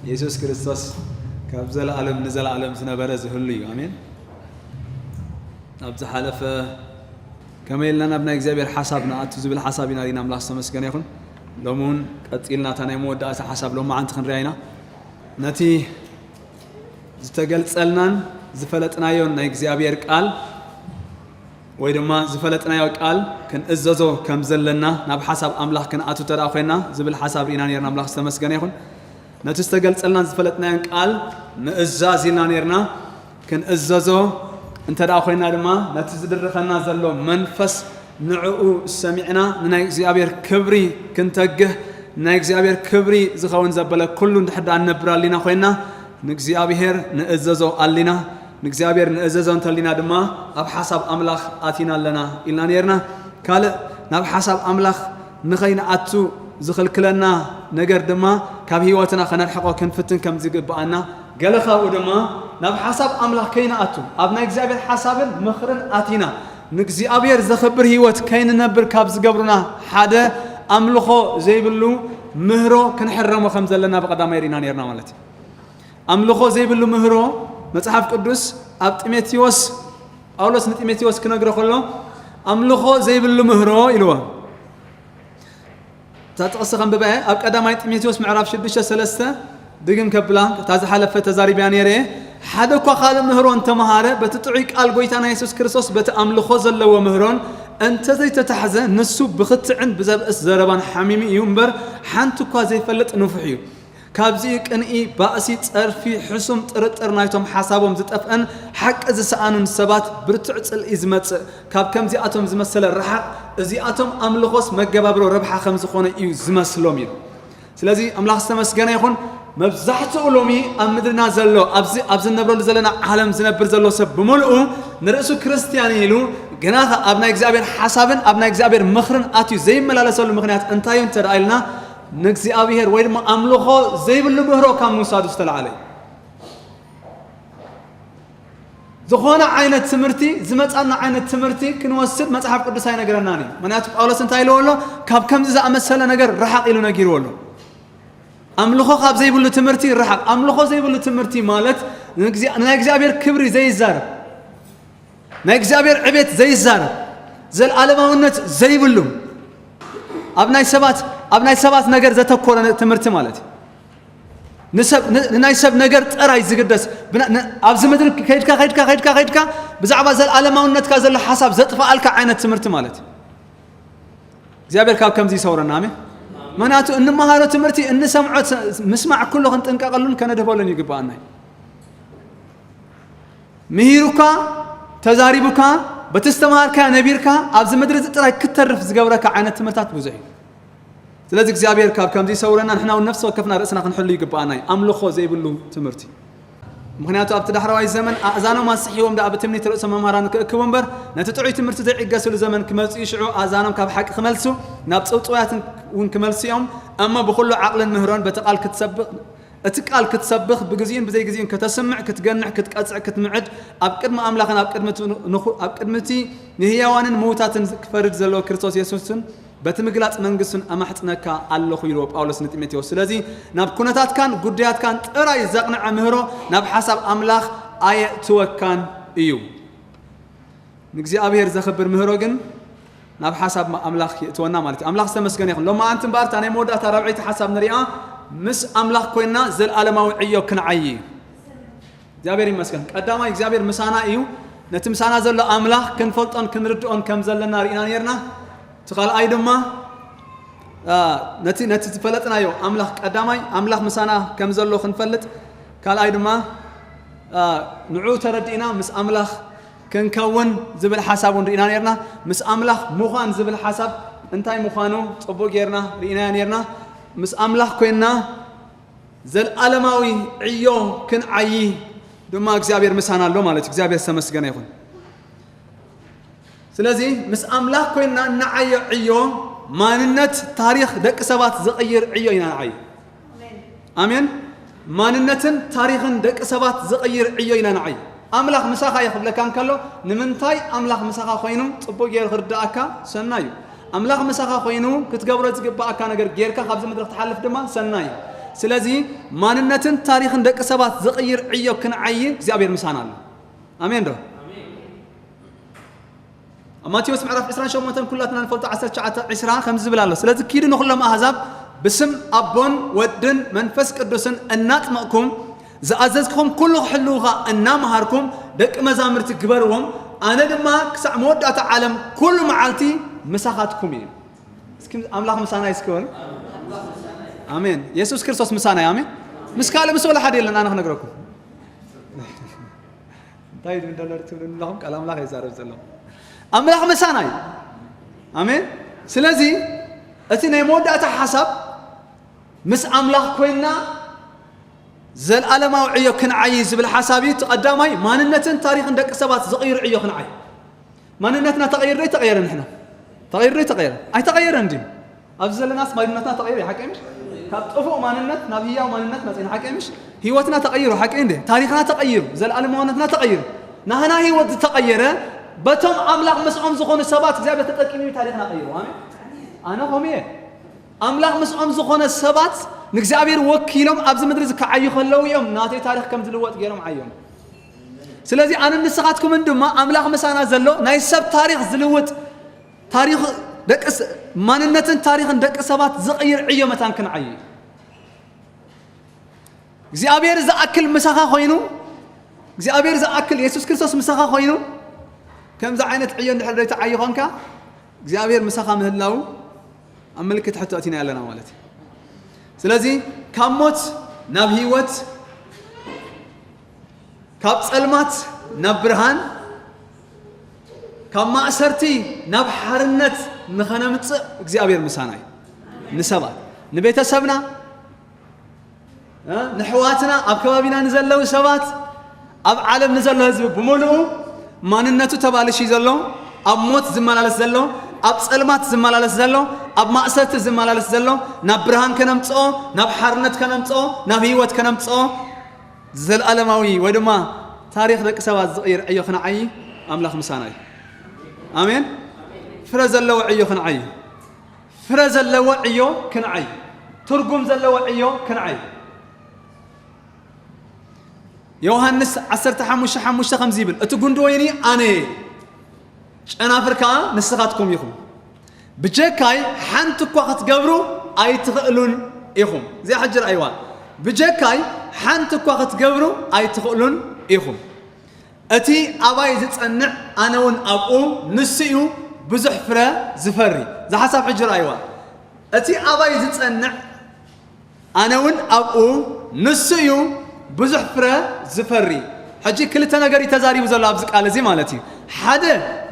የሱስ ክርስቶስ ካብ ዘለኣለም ንዘለኣለም ዝነበረ ዝህሉ እዩ። ኣሜን። ኣብ ዝሓለፈ ከመይ ኢልና ናብ ናይ እግዚኣብሔር ሓሳብ ንኣቱ ዝብል ሓሳብ ኢና ርኢና። ኣምላኽ ዝተመስገነ ይኹን። ሎሚ እውን ቀጺልና እታ ናይ መወዳእታ ሓሳብ ሎማዓንቲ ክንሪኣ ኢና። ነቲ ዝተገልጸልናን ዝፈለጥናዮን ናይ እግዚኣብሔር ቃል ወይ ድማ ዝፈለጥናዮ ቃል ክንእዘዞ ከም ዘለና ናብ ሓሳብ ኣምላኽ ክንኣቱ እንተ ደኣ ኮይና ዝብል ሓሳብ ርኢና ነርና። ኣምላኽ ዝተመስገነ ይኹን። ነቲ ዝተገልጸልናን ዝፈለጥናዮን ቃል ምእዛዝ ኢልና ነርና። ክንእዘዞ እንተ ደኣ ኮይና ድማ ነቲ ዝድርኸና ዘሎ መንፈስ ንዕኡ ሰሚዕና ንናይ እግዚኣብሔር ክብሪ ክንተግህ ናይ እግዚኣብሔር ክብሪ ዝኸውን ዘበለ ኩሉ እንድሕር ደኣ ንነብር ኣሊና ኮይና ንእግዚኣብሔር ንእዘዞ ኣሊና። ንእግዚኣብሔር ንእዘዞ እንተሊና ድማ ኣብ ሓሳብ ኣምላኽ ኣቲና ኣለና ኢልና ነርና። ካልእ ናብ ሓሳብ ኣምላኽ ንኸይንኣቱ ዝኽልክለና ነገር ድማ ካብ ህይወትና ከነርሕቆ ክንፍትን ከም ዝግብኣና፣ ገለ ካብኡ ድማ ናብ ሓሳብ ኣምላኽ ከይንኣቱ ኣብ ናይ እግዚኣብሔር ሓሳብን ምኽርን ኣቲና ንእግዚኣብሔር ዘኽብር ህይወት ከይንነብር ካብ ዝገብሩና ሓደ ኣምልኾ ዘይብሉ ምህሮ ክንሕረሞ ከም ዘለና ብቐዳማይ ርኢና ነርና ማለት እዩ። ኣምልኾ ዘይብሉ ምህሮ መጽሓፍ ቅዱስ ኣብ ጢሞቴዎስ፣ ጳውሎስ ንጢሞቴዎስ ክነግሮ ከሎ ኣምልኾ ዘይብሉ ምህሮ ኢልዎ። እታ ጥቕሲ ከንብባ እየ። ኣብ ቀዳማይ ጢሞቴዎስ ምዕራፍ ሽዱሽተ ሰለስተ ድግም ከብላ፣ እታ ዝሓለፈ ተዛሪብያ ነይረ እየ። ሓደ እኳ ካልእ ምህሮ እንተመሃረ፣ በቲ ጥዑይ ቃል ጐይታና የሱስ ክርስቶስ በቲ ኣምልኾ ዘለዎ ምህሮን እንተዘይተታሕዘ፣ ንሱ ብኽትዕን ብዘብእስ ዘረባን ሓሚሙ እዩ እምበር፣ ሓንቲ እኳ ዘይፈልጥ ንፉሕ እዩ። ካብዚኡ ቅንኢ፣ ባእሲ፣ ጸርፊ፣ ሕሱም፣ ጥርጥር ናይቶም ሓሳቦም ዝጠፍአን ሓቂ ዝሰኣኑን ሰባት ብርቱዕ ጽልኢ ዝመጽእ፣ ካብ ከምዚኣቶም ዝመሰለ ርሓቕ፣ እዚኣቶም ኣምልኾስ መገባብሮ ረብሓ ከም ዝኾነ እዩ ዝመስሎም ኢሉ። ስለዚ ኣምላኽ ዝተመስገነ ይኹን። መብዛሕትኡ ሎሚ ኣብ ምድርና ዘሎ፣ ኣብዚ፣ ኣብዚ እንነብረሉ ዘለና ዓለም ዝነብር ዘሎ ሰብ ብምልኡ ንርእሱ ክርስትያን ኢሉ፣ ግና ኸ ኣብ ናይ እግዚኣብሔር ሓሳብን ኣብ ናይ እግዚኣብሔር ምኽርን ኣትዩ ዘይመላለሰሉ ምኽንያት እንታይ እዩ እንተ ደኣ ኢልና፣ ንእግዚኣብሔር ወይ ድማ ኣምልኾ ዘይብሉ ምህሮ ካብ ምውሳዱ ዝተላዕለ እዩ። ዝኾነ ዓይነት ትምህርቲ፣ ዝመጻና ዓይነት ትምህርቲ ክንወስድ መጽሓፍ ቅዱስ ኣይነገረናን እዩ። ምኽንያቱ ጳውሎስ እንታይ ኢልዎ ኣሎ? ካብ ከምዚ ዝኣመሰለ ነገር ርሓቕ ኢሉ ነጊርዎ ኣሎ። ኣምልኾ ካብ ዘይብሉ ትምህርቲ ርሓቕ። ኣምልኾ ዘይብሉ ትምህርቲ ማለት ንእግዚኣ-፣ ናይ እግዚኣብሔር ክብሪ ዘይዛረብ፣ ናይ እግዚኣብሔር ዕቤት ዘይዛረብ፣ ዘልኣለማውነት ዘይብሉ፣ ኣብ ናይ ሰባት፣ ኣብ ናይ ሰባት ነገር ዘተኮረ ትምህርቲ ማለት እዩ። ንሰብ፣ ን-፣ ንናይ ሰብ ነገር ጥራይ ዝግደስ፣ ብና-፣ ን-፣ ኣብዚ ምድሪ ከይድካ፣ ከይድካ፣ ከይድካ፣ ከይድካ፣ ብዛዕባ ዘልኣለማውነትካ ዘሎ ሓሳብ ዘጥፍኣልካ ዓይነት ትምህርቲ ማለት እዩ። እግዚኣብሔር ካብ ከምዚ ይሰውረና። ኣሜን። ምኽንያቱ እንመሃሮ ትምህርቲ፣ እንሰምዖ ት-፣ ምስማዕ ኩሉ ክንጥንቀቐሉን ከነድህበሉን ይግብኣና እዩ። ምሂሩካ፣ ተዛሪቡካ፣ በቲ ዝተምሃርካዮ ነቢርካ፣ ኣብዚ ምድሪ እዚ ጥራይ ክትተርፍ ዝገብረካ ዓይነት ትምህርታት ብዙሕ እዩ። ስለዚ እግዚኣብሔር ካብ ከምዚ ይሰውረና፣ ንሕና እውን ነፍሲ ወከፍና ርእስና ክንሕሉ ይግብኣና እዩ። ኣምልኾ ዘይብሉ ትምህርቲ። ምኽንያቱ ኣብቲ ዳሕረዋይ ዘመን ኣእዛኖም ኣስሕዎም ደኣ ብትምኒት ርእሶም መምህራን ክእክቡ እምበር፣ ነቲ ጥዑይ ትምህርቲ ዘይዕገስሉ ዘመን ክመጽኡ ሽዑ ኣእዛኖም ካብ ሓቂ ክመልሱ፣ ናብ ጽውጽዋያትን እውን ክመልሱ እዮም። እሞ ብኹሉ ዓቕልን ምህሮን በቲ ቃል ክትሰብኽ፣ እቲ ቃል ክትሰብኽ፣ ብግዜኡን ብዘይግዜኡን ከተስምዕ፣ ክትገንሕ፣ ክትቀጽዕ፣ ክትምዕድ፣ ኣብ ቅድሚ ኣምላኽን ኣብ ቅድሚ እቲ ንኹ-፣ ኣብ ቅድሚ እቲ ንህያዋንን ምዉታትን ክፈርድ ዘለዎ ክርስቶስ የሱስን በቲ ምግላጽ መንግስቱን ኣማሕጽነካ ኣለኹ ኢልዎ ጳውሎስ ንጢሞቴዎስ። ስለዚ ናብ ኩነታትካን ጉዳያትካን ጥራይ ዘቕንዐ ምህሮ ናብ ሓሳብ ኣምላኽ ኣየእትወካን እዩ። ንእግዚኣብሔር ዘኽብር ምህሮ ግን ናብ ሓሳብ ኣምላኽ የእትወና ማለት እዩ። ኣምላኽ ዝተመስገነ ይኹን። ሎማዓንቲ እምበኣር እታ ናይ መወዳእታ ራብዐይቲ ሓሳብ ንሪኣ፣ ምስ ኣምላኽ ኮይንና ዘለኣለማዊ ዕዮ ክንዓዪ እዩ። እግዚኣብሔር ይመስገን። ቀዳማይ እግዚኣብሔር ምሳና እዩ። ነቲ ምሳና ዘሎ ኣምላኽ ክንፈልጦን ክንርድኦን ከም ዘለና ርኢና ነርና። እቲ ካልኣይ ድማ፣ አ፣ ነቲ፣ ነቲ ዝፈለጥናዮ ኣምላኽ ቀዳማይ ኣምላኽ ምሳና ከም ዘሎ ክንፈልጥ፣ ካልኣይ ድማ፣ አ፣ ንዕኡ ተረዲእና ምስ ኣምላኽ ክንከውን ዝብል ሓሳብ እውን ርኢና ነርና። ምስ ኣምላኽ ምዃን ዝብል ሓሳብ እንታይ ምዃኑ ጽቡቕ ጌርና ርኢናዮ ነርና። ምስ ኣምላኽ ኮይንና ዘልኣለማዊ ዕዮ ክንዓዪ ድማ እግዚኣብሔር ምሳና ኣሎ ማለት እዩ። እግዚኣብሔር ዝተመስገነ ይኹን። ስለዚ ምስ ኣምላኽ ኮይንና እንዓዮ ዕዮ ማንነት፣ ታሪኽ ደቂ ሰባት ዝቕይር ዕዮ ኢና ንዓዪ። ኣሜን። ማንነትን ታሪኽን ደቂ ሰባት ዝቕይር ዕዮ ኢና ንዓዪ። ኣምላኽ ምሳኻ እየ ክብለካ እንከሎ፣ ንምንታይ ኣምላኽ ምሳኻ ኮይኑ ጽቡቕ ገይሩ ክርድኣካ ሰናይ እዩ። ኣምላኽ ምሳኻ ኮይኑ ክትገብሮ ዝግብኣካ ነገር ጌርካ ካብዚ ምድሪ ክትሓልፍ ድማ ሰናይ እዩ። ስለዚ ማንነትን ታሪኽን ደቂ ሰባት ዝቕይር ዕዮ ክንዓይ እግዚኣብሔር ምሳና ኣሎ። ኣሜን ዶ? ኣብ ማቴዎስ ምዕራፍ ዕስራን ሸሞንተን ኩላትና ንፈልጦ ዓሰርተ ትሽዓተ ዕስራ ከምዚ ዝብል ኣሎ። ስለዚ ኪዱ ንኹሎም ኣህዛብ ብስም ኣቦን ወድን መንፈስ ቅዱስን እናጥመቕኩም ዝኣዘዝኩም ኩሉ ክሕልውኻ እናምሃርኩም ደቂ መዛምርቲ ግበርዎም፣ ኣነ ድማ ክሳዕ መወዳእታ ዓለም ኩሉ መዓልቲ ምሳኻትኩም እየ። እስኪ ኣምላኽ ምሳና ይስክበል። ኣሜን። የሱስ ክርስቶስ ምሳና እዩ። ኣሜን። ምስ ካልእ ምስ ወላ ሓደ የለን፣ ኣነ ክነግረኩም። እንታይ ድም ደለር ትብሉ ኣለኹም? ቃል ኣምላኽ ይዛረብ ዘሎ። ኣምላኽ ምሳና እዩ። ኣሜን። ስለዚ እቲ ናይ መወዳእታ ሓሳብ ምስ ኣምላኽ ኮይንና ዘልኣለማዊ ዕዮ ክንዓይ ዝብል ሓሳብ እዩ። እቲ ቀዳማይ ማንነትን ታሪኽን ደቂ ሰባት ዝቕይር ዕዮ ክንዓይ። ማንነትና ተቐይር ዶ ይተቐየረ? ንሕና ተቐይር ዶ ይተቐየረ? ኣይተቐየረን ድዩ? ኣብዚ ዘለናስ ማንነትና ተቐይሩ እዩ፣ ሓቂ ምሽ? ካብ ጥፉእ ማንነት ናብ ህያው ማንነት መጺና፣ ሓቂ ምሽ? ህይወትና ተቐይሩ፣ ሓቂ እንዴ? ታሪኽና ተቐይሩ፣ ዘለኣለማውነትና ተቐይሩ። ናህና ህይወት ዝተቐየረ በቶም ኣምላኽ ምስኦም ዝኾኑ ሰባት እግዚኣብሔር ተጠቂሙ እዩ ታሪኽና ቀይሩ። ኣሜን። ኣነ ከምኡ እየ። ኣምላኽ ምስኦም ዝኾነ ሰባት ንእግዚኣብሔር ወኪሎም ኣብዚ ምድሪ ዝከዓዩ ከለዉ እዮም ናተይ ታሪኽ ከም ዝልወጥ ገይሮም ዓዮም። ስለዚ ኣነ ንስኻትኩምን ድማ ኣምላኽ ምሳና ዘሎ ናይ ሰብ ታሪኽ ዝልውጥ ታሪኽ ደቂ ስ-፣ ማንነትን ታሪኽን ደቂ ሰባት ዝቕይር ዕዮ መታን ክንዓይ እዩ። እግዚኣብሔር ዝኣክል ምሳኻ ኮይኑ፣ እግዚኣብሔር ዝኣክል የሱስ ክርስቶስ ምሳኻ ኮይኑ፣ ከምዚ ዓይነት ዕዮ እንድሕር ዘይትዓይ ኾንካ፣ እግዚኣብሔር ምሳኻ ምህላው ኣብ ምልክት ሕቶ ኣቲና ኣለና ማለት እዩ። ስለዚ ካብ ሞት ናብ ህይወት፣ ካብ ጸልማት ናብ ብርሃን፣ ካብ ማእሰርቲ ናብ ሓርነት ንኸነምጽእ እግዚኣብሔር ምሳና እዩ። ንሰባት፣ ንቤተሰብና፣ እ፣ ንሕዋትና፣ ኣብ ከባቢና ንዘለዉ ሰባት፣ ኣብ ዓለም ንዘሎ ህዝቢ ብምሉኡ ማንነቱ ተባልሺ ዘሎ፣ ኣብ ሞት ዝመላለስ ዘሎ፣ ኣብ ጸልማት ዝመላለስ ዘሎ፣ ኣብ ማእሰርቲ ዝመላለስ ዘሎ፣ ናብ ብርሃን ከነምጽኦ፣ ናብ ሓርነት ከነምጽኦ፣ ናብ ህይወት ከነምጽኦ፣ ዘለኣለማዊ ወይ ድማ ታሪኽ ደቂ ሰባት ዝቕይር ዕዮ ክንዓይ ኣምላኽ ምሳና እዩ። ኣሜን። ፍረ ዘለዎ ዕዮ ክንዓይ፣ ፍረ ዘለዎ ዕዮ ክንዓይ፣ ትርጉም ዘለዎ ዕዮ ክንዓይ። ዮሃንስ ዓሰርተ ሓሙሽተ ሓሙሽተ ከምዚ ይብል፣ "እቲ ጉንዲ ወይኒ ኣነ እየ፣ ጨናፍር ከኣ ንስኻትኩም ኢኹም። ብጀካይ ሓንቲ እኳ ክትገብሩ ኣይትኽእሉን ኢኹም።" እዚኣ ሕጂ ረኣይዋ። "ብጀካይ ሓንቲ እኳ ክትገብሩ ኣይትኽእሉን ኢኹም። እቲ ኣባይ ዝጸንዕ ኣነ እውን ኣብኡ፣ ንሱ እዩ ብዙሕ ፍረ ዝፈሪ።" እዛ ሓሳብ ሕጂ ረኣይዋ። "እቲ ኣባይ ዝጸንዕ ኣነ እውን ኣብኡ፣ ንሱ እዩ ብዙሕ ፍረ ዝፈሪ።" ሕጂ ክልተ ነገር እዩ ተዛሪቡ ዘሎ ኣብዚ ቃል እዚ ማለት እዩ። ሓደ፣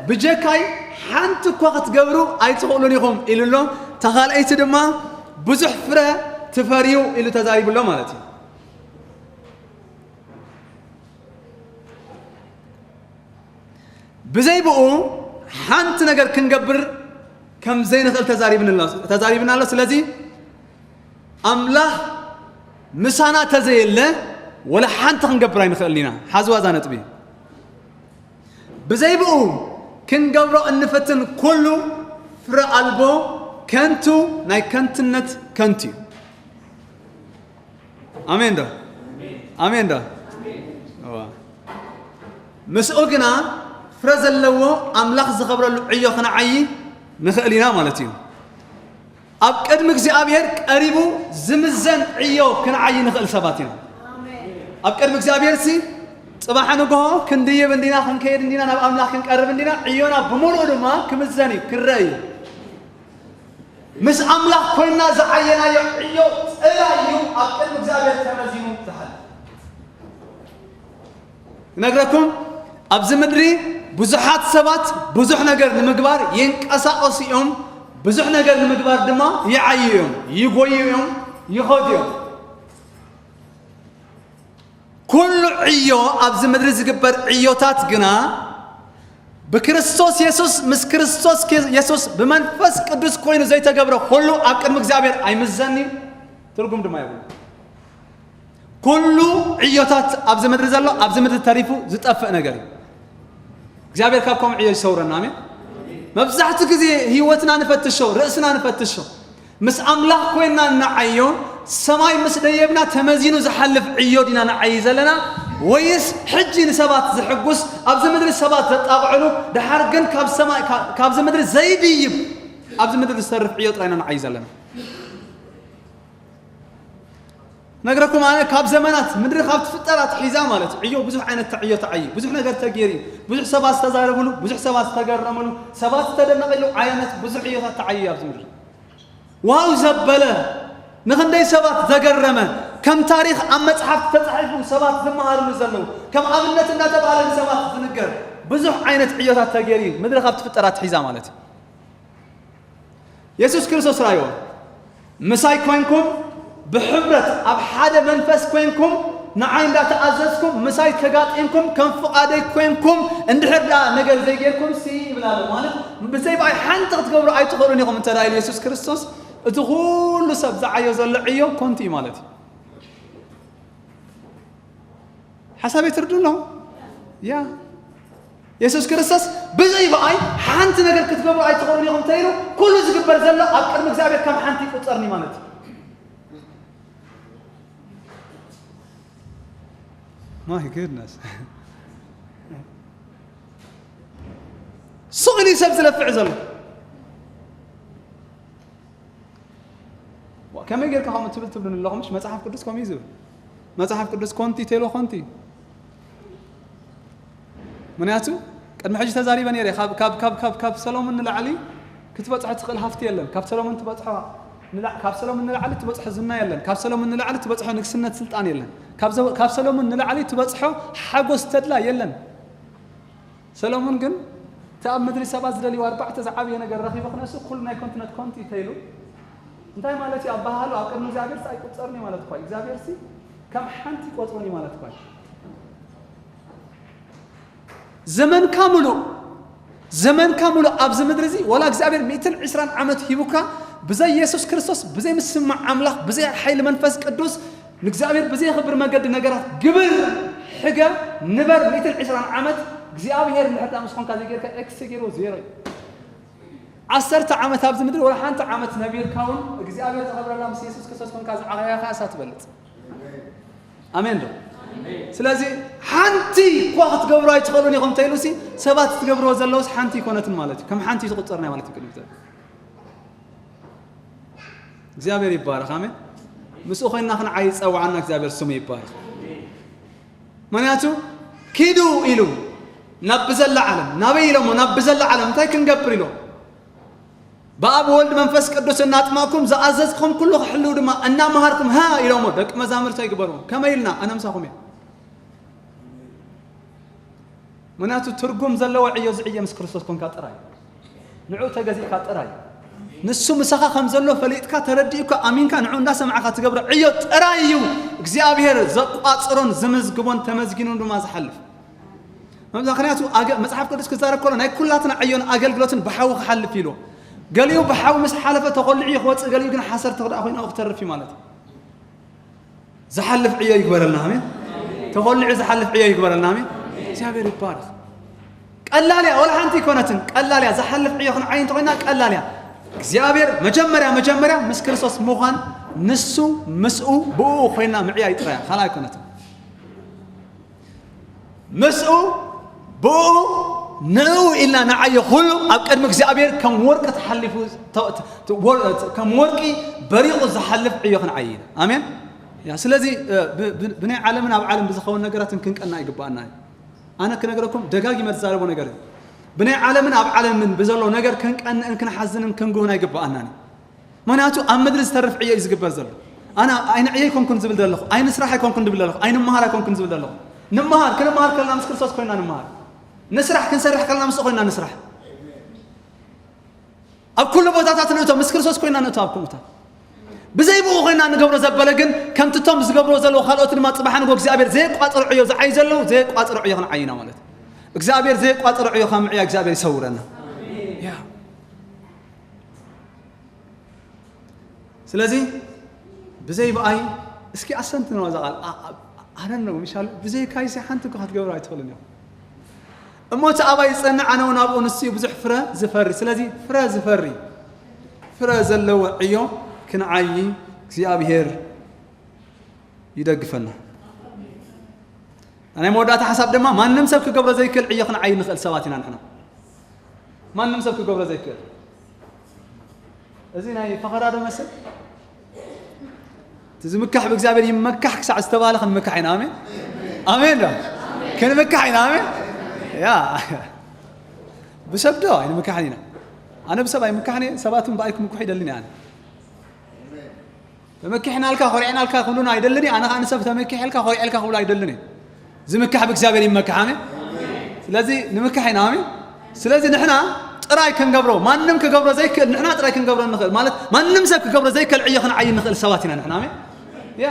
"ብጀካይ ሓንቲ እኳ ክትገብሩ ኣይትኽእሉን ኢኹም" ኢሉ ኣሎ። እታ ካልኣይቲ ድማ፣ "ብዙሕ ፍረ ትፈርዩ" ኢሉ ተዛሪቡ ኣሎ ማለት እዩ። ብዘይ ብኡ ሓንቲ ነገር ክንገብር ከም ዘይንኽእል ተዛሪብን ኣሎ፣ ተዛሪብና ኣሎ። ስለዚ ኣምላኽ ምሳና ተዘየለ ወላ ሓንቲ ክንገብር ኣይንኽእልን ኢና። ሓዝዋ እዛ ነጥቢ። ብዘይ ብኡ ክንገብሮ እንፍትን ኩሉ ፍረ ኣልቦ፣ ከንቱ፣ ናይ ከንትነት ከንቱ እዩ። ኣሜን ዶ? ኣሜን ዶ? እዋ። ምስኡ ግና ፍረ ዘለዎ ኣምላኽ ዝኸብረሉ ዕዮ ክንዓዪ ንኽእል ኢና ማለት እዩ። ኣብ ቅድሚ እግዚኣብሔር ቀሪቡ ዝምዘን ዕዮ ክንዓዪ ንኽእል ሰባት ኢና። ኣብ ቅድሚ እግዚኣብሔር ሲ ጽባሕ ንግሆ ክንድይብ እንዲና፣ ክንከይድ እንዲና፣ ናብ ኣምላኽ ክንቀርብ እንዲና፣ ዕዮና ብምሉኡ ድማ ክምዘን እዩ፣ ክረአ እዩ። ምስ ኣምላኽ ኮይና ዝዓየናዮ ዕዮ ጥራይ እዩ ኣብ ቅድሚ እግዚኣብሔር ተመዚኑ ዝሓልፍ። ክነግረኩም፣ ኣብዚ ምድሪ ብዙሓት ሰባት ብዙሕ ነገር ንምግባር ይንቀሳቐሱ እዮም፣ ብዙሕ ነገር ንምግባር ድማ ይዓዩ እዮም፣ ይጎዩ እዮም፣ ይኸዱ እዮም። ኩሉ ዕዮ ኣብዚ ምድሪ ዝግበር ዕዮታት ግና ብክርስቶስ የሱስ፣ ምስ ክርስቶስ የሱስ ብመንፈስ ቅዱስ ኮይኑ ዘይተገብረ ኩሉ ኣብ ቅድሚ እግዚኣብሔር ኣይምዘን እዩ፣ ትርጉም ድማ የብሉ። ኩሉ ዕዮታት ኣብዚ ምድሪ ዘሎ ኣብዚ ምድሪ ተሪፉ ዝጠፍእ ነገር እዩ። እግዚኣብሔር ካብ ከምኡ ዕዮ ይሰውረና። ኣሜን። መብዛሕትኡ ግዜ ህይወትና ንፈትሾ፣ ርእስና ንፈትሾ። ምስ ኣምላኽ ኮይንና እናዓዮ ሰማይ ምስ ደየብና ተመዚኑ ዝሓልፍ ዕዮ ዲና ንዓዪ ዘለና? ወይስ ሕጂ ንሰባት ዝሕጉስ፣ ኣብዚ ምድሪ ሰባት ዘጣቕዕሉ፣ ድሓር ግን ካብ ሰማይ፣ ካ-፣ ካብዚ ምድሪ ዘይድይብ፣ ኣብዚ ምድሪ ዝተርፍ ዕዮ ጥራይ ኢና ንዓዪ ዘለና? ነግረኩም፣ ኣነ ካብ ዘመናት ምድሪ ካብ ትፍጠር ኣትሒዛ ማለት እዩ፣ ዕዮ ብዙሕ ዓይነት ዕዮ ተዓይዩ፣ ብዙሕ ነገር ተገይሩ፣ ብዙሕ ሰባት ዝተዛረብሉ፣ ብዙሕ ሰባት ዝተገረምሉ፣ ሰባት ዝተደነቕሉ ዓይነት ብዙሕ ዕዮታት ተዓይዩ ኣብዚ ምድሪ። ዋው ዘበለ፣ ንኽንደይ ሰባት ዘገረመ፣ ከም ታሪኽ ኣብ መጽሓፍ ተጻሒፉ ሰባት ዝመሃርሉ ዘለዉ፣ ከም ኣብነት እናተባህለ ንሰባት ዝንገር ብዙሕ ዓይነት ዕዮታት ተገይሩ እዩ፣ ምድሪ ካብ ትፍጠር ኣትሒዛ ማለት እዩ። የሱስ ክርስቶስ ራእይዎ፣ ምሳይ ኮይንኩም ብሕብረት ኣብ ሓደ መንፈስ ኮይንኩም ንዓይ እንዳተኣዘዝኩም ምሳይ ተጋጢምኩም ከም ፍቓደይ ኮይንኩም እንድሕር ደኣ ነገር ዘይጌርኩም ሲ ይብል ኣሎ። ማለት ብዘይ ብኣይ ሓንቲ ክትገብሩ ኣይትኽእሉን ኢኹም እንተ ደኣ ኢሉ የሱስ ክርስቶስ፣ እቲ ኩሉ ሰብ ዝዓዮ ዘሎ ዕዮ ኮንቱ እዩ ማለት እዩ። ሓሳብ የትርዱ ኣለኹም? ያ የሱስ ክርስቶስ ብዘይ ብኣይ ሓንቲ ነገር ክትገብሩ ኣይትኽእሉን ኢኹም እንተ ኢሉ፣ ኩሉ ዝግበር ዘሎ ኣብ ቅድሚ እግዚኣብሔር ከም ሓንቲ ይቁጸርኒ ማለት እዩ። My goodness። ሱቕ ኢሉ እዩ ሰብ ዝለፍዕ ዘሎ። ዋ፣ ከመይ ጌርካ ከምኡ ትብል ትብሉኒ ኣለኹም? እሺ፣ መጽሓፍ ቅዱስ ከምኡ እዩ ዝብል። መጽሓፍ ቅዱስ ኮንቲ ተይሎ ኮንቲ። ምክንያቱ ቅድሚ ሕጂ ተዛሪበ ነይረ። ካብ፣ ካብ፣ ካብ፣ ካብ፣ ካብ ሰሎሞን ንላዕሊ ክትበጽሖ ትኽእል ሃፍቲ የለን። ካብ ሰሎሞን ትበጽሖ ንላ-፣ ካብ ሰሎሞን ንላዕሊ ትበጽሖ ዝና የለን። ካብ ሰሎሞን ንላዕሊ ትበጽሖ ንግስነት ስልጣን የለን። ካብ ዘ-፣ ካብ ሰሎሞን ንላዕሊ ትበጽሖ ሓጎስ ተድላ የለን። ሰሎሞን ግን እቲ ኣብ ምድሪ ሰባት ዝደልይዎ ኣርባዕተ ዝዓበየ ነገር ረኺቡ ክነሱ ኩሉ ናይ ኮንትነት ኮንቲ ተይሉ። እንታይ ማለት እዩ ኣበሃህሉ? ኣብ ቅድሚ እግዚኣብሔር ሲ ኣይቁጸርን እዩ ማለት እኳ እዩ። እግዚኣብሔር ሲ ከም ሓንቲ ይቆጽሮን እዩ ማለት እኳ እዩ። ዘመንካ ሙሉእ፣ ዘመንካ ሙሉእ ኣብዚ ምድሪ እዚ ዋላ እግዚኣብሔር ሚእትን ዕስራን ዓመት ሂቡካ ብዘይ የሱስ ክርስቶስ፣ ብዘይ ምስማዕ ኣምላኽ፣ ብዘይ ሓይሊ መንፈስ ቅዱስ ንእግዚኣብሔር ብዘየኽብር መገዲ ነገራት ግብር፣ ሕገ፣ ንበር ሚእትን ዕስራን ዓመት እግዚኣብሔር እንድሕር ደኣ ምስ ኾንካ ዘይጌርካ ኤክስ ገይርዎ ዜሮ እዩ። ዓሰርተ ዓመት ኣብዚ ምድሪ ወላ ሓንቲ ዓመት ነቢርካ እውን እግዚኣብሔር ዘኽብረላ ምስ የሱስ ክርስቶስ ኮንካ ዝዓኸያኻ እሳ ትበልጽ። ኣሜን ዶ? ስለዚ ሓንቲ እኳ ክትገብሩ ኣይትኽእሉን ኢኹም እንተኢሉሲ ሰባት ትገብርዎ ዘለውስ ሓንቲ ኣይኮነትን ማለት እዩ። ከም ሓንቲ ትቑጸር ናይ ማለት እዩ ቅድሚ እግዚኣብሔር። እግዚኣብሔር ይባረኽ። ኣሜን። ምስኡ ኮይንና ክንዓይ ዝጸዋዓና እግዚኣብሔር ስሙ ይባረኽ። ምክንያቱ ኪዱ ኢሉ ናብ ብዘላ ዓለም፣ ናበይ ኢሎሞ? ናብ ብዘላ ዓለም እንታይ ክንገብር ኢሎ? ብኣብ ወልድ መንፈስ ቅዱስ እናጥመቕኩም ዝኣዘዝኩም ኩሉ ክሕልው ድማ እናመሃርኩም ሃ ኢሎሞ ደቂ መዛሙርተይ ግበርዎ። ከመይ ኢልና? ኣነ ምሳኹም እየ። ምክንያቱ ትርጉም ዘለዎ ዕዮ ዝዕየ ምስ ክርስቶስ ኮንካ ጥራይ፣ ንዕኡ ተገዚእካ ጥራይ፣ ንሱ ምሳኻ ከም ዘሎ ፈሊጥካ ተረዲእካ ኣሚንካ ንዕኡ እንዳሰማዕካ ትገብሮ ዕዮ ጥራይ እዩ እግዚኣብሔር ዘቋጽሮን ዝምዝግቦን ተመዝጊኑን ድማ ዝሓልፍ። ምክንያቱ ኣገ-፣ መጽሓፍ ቅዱስ ክዛረብ ከሎ ናይ ኩላትና ዕዮን ኣገልግሎትን ብሓዊ ክሓልፍ ኢሉ፣ ገሊኡ ብሓዊ ምስ ሓለፈ ተኾሊዑ እዩ ክወጽእ፣ ገሊኡ ግን ሓሰር ተኽዳእ ኮይኑ ኣብኡ ክተርፍ እዩ ማለት እዩ። ዝሓልፍ ዕዮ ይግበረልና። ኣሜን። ተኾሊዑ ዝሓልፍ ዕዮ ይግበረልና። ኣሜን። እግዚኣብሔር ይባረኽ። ቀላል እያ፣ ወላ ሓንቲ ኣይኮነትን። ቀላል እያ። ዝሓልፍ ዕዮ ክንዓይ እንተኾይና ቀላል እያ። እግዚኣብሔር መጀመርያ፣ መጀመርያ ምስ ክርስቶስ ምዃን፣ ንሱ፣ ምስኡ፣ ብኡ ኮይና ምዕያይ ጥራይ እያ። ካልእ ኣይኮነትን። ምስኡ፣ ብኡ፣ ንኡ ኢልና ንዓዮ ኩሉ ኣብ ቅድሚ እግዚኣብሔር ከም ወርቂ ተሓሊፉ፣ ተ-፣ ተ-፣ ተ-፣ ወር-፣ ከም ወርቂ በሪቑ ዝሓልፍ ዕዮ ክንዓይ ኢና። ኣሜን። ያ፣ ስለዚ፣ እ፣ ብ-፣ ብ-፣ ብናይ ዓለምን ኣብ ዓለም ብዝኸውን ነገራትን ክንቀና ይግባኣና እዩ። ኣነ ክነግረኩም ደጋጊመ ዝዛረቦ ነገር እዩ። ብናይ ዓለምን ኣብ ዓለምን ብዘሎ ነገር ክንቀንእን ክንሓዝንን ክንግሁን ኣይግባኣናን እዩ። ምክንያቱ ኣብ ምድሪ ዝተርፍ ዕዮ እዩ ዝግበር ዘሎ። ኣነ ኣይንዕየ ኣይኮንኩን ዝብል ዘለኹ፣ ኣይንስራሕ ኣይኮንኩን ዝብል ዘለኹ፣ ኣይንመሃር ኣይኮንኩን ዝብል ዘለኹ። ንምሃር፣ ክንመሃር ከለና ምስ ክርስቶስ ኮይና ንምሃር። ንስራሕ ክንሰርሕ ከለና ምስኡ ኮይና ንስራሕ። ኣብ ኩሉ ቦታታት ንእቶ፣ ምስ ክርስቶስ ኮይና ንእቶ ኣብ ኩሉታት። ብዘይ ብኡ ኮይና ንገብሮ ዘበለ ግን ከምቲ እቶም ዝገብርዎ ዘለዉ ካልኦት ድማ ጽባሕ ንግሆ እግዚኣብሔር ዘየቋጽሮ ዕዮ ዝዓይ ዘለዉ ዘየቋጽሮ ዕዮ ክንዓይና ማለት እዩ። እግዚኣብሔር ዘየቋጽሮ ዕዮ ካብ ምዕያ እግዚኣብሔር ይሰውረና። ያ። ስለዚ ብዘይ ብኣይ እስኪ ኣሰንትንዋ እዛ ቃል። ኣ-፣ ኣ-፣ ኣረን ነው ምሻሉ ብዘይ ካይሲ ሓንቲ እኮ ክትገብሩ ኣይትኽእሉን እዮም። እሞ እቲ ኣባይ ዝጸንዕ ኣነ እውን ኣብኡ ንሱ እዩ ብዙሕ ፍረ ዝፈሪ። ስለዚ ፍረ ዝፈሪ፣ ፍረ ዘለዎ ዕዮ ክንዓዪ እግዚኣብሔር ይደግፈና። ናይ መወዳእታ ሓሳብ ድማ ማንም ሰብ ክገብሮ ዘይክእል ዕዮ ክንዓይ ንኽእል ሰባት ኢና ንሕና። ማንም ሰብ ክገብሮ ዘይክእል። እዚ ናይ ፈኸራ ዶ መስል? እቲ ዝምካሕ ብእግዚኣብሔር ይመካሕ ክሳዕ ዝተባለ ክንምካሕ ኢና። ኣሜን፣ ኣሜን ዶ? ክንምካሕ ኢና። ኣሜን። ያ ብሰብ ዶ ኣይንምካሕን ኢና። ኣነ ብሰብ ኣይምካሕን እየ፣ ሰባት እውን ብኣይ ክምክሑ ይደልን እየ ኣነ። ተመኪሕናልካ፣ ኮሪዕናልካ ክብሉና ኣይደልን እየ። ኣነ ከዓ ንሰብ ተመኪሐልካ፣ ኮሪዐልካ ክብሉ ኣይደልን እየ። ዝምካሕ ብእግዚኣብሔር ይመካሕ። ኣሜን። ስለዚ ንምካሕ ኢና። ኣሜን። ስለዚ ንሕና ጥራይ ክንገብሮ፣ ማንም ክገብሮ ዘይክእል ንሕና ጥራይ ክንገብሮ ንኽእል፣ ማለት ማንም ሰብ ክገብሮ ዘይክእል ዕዮ ክንዓይ ንኽእል ሰባት ኢና ንሕና። ኣሜን። ያ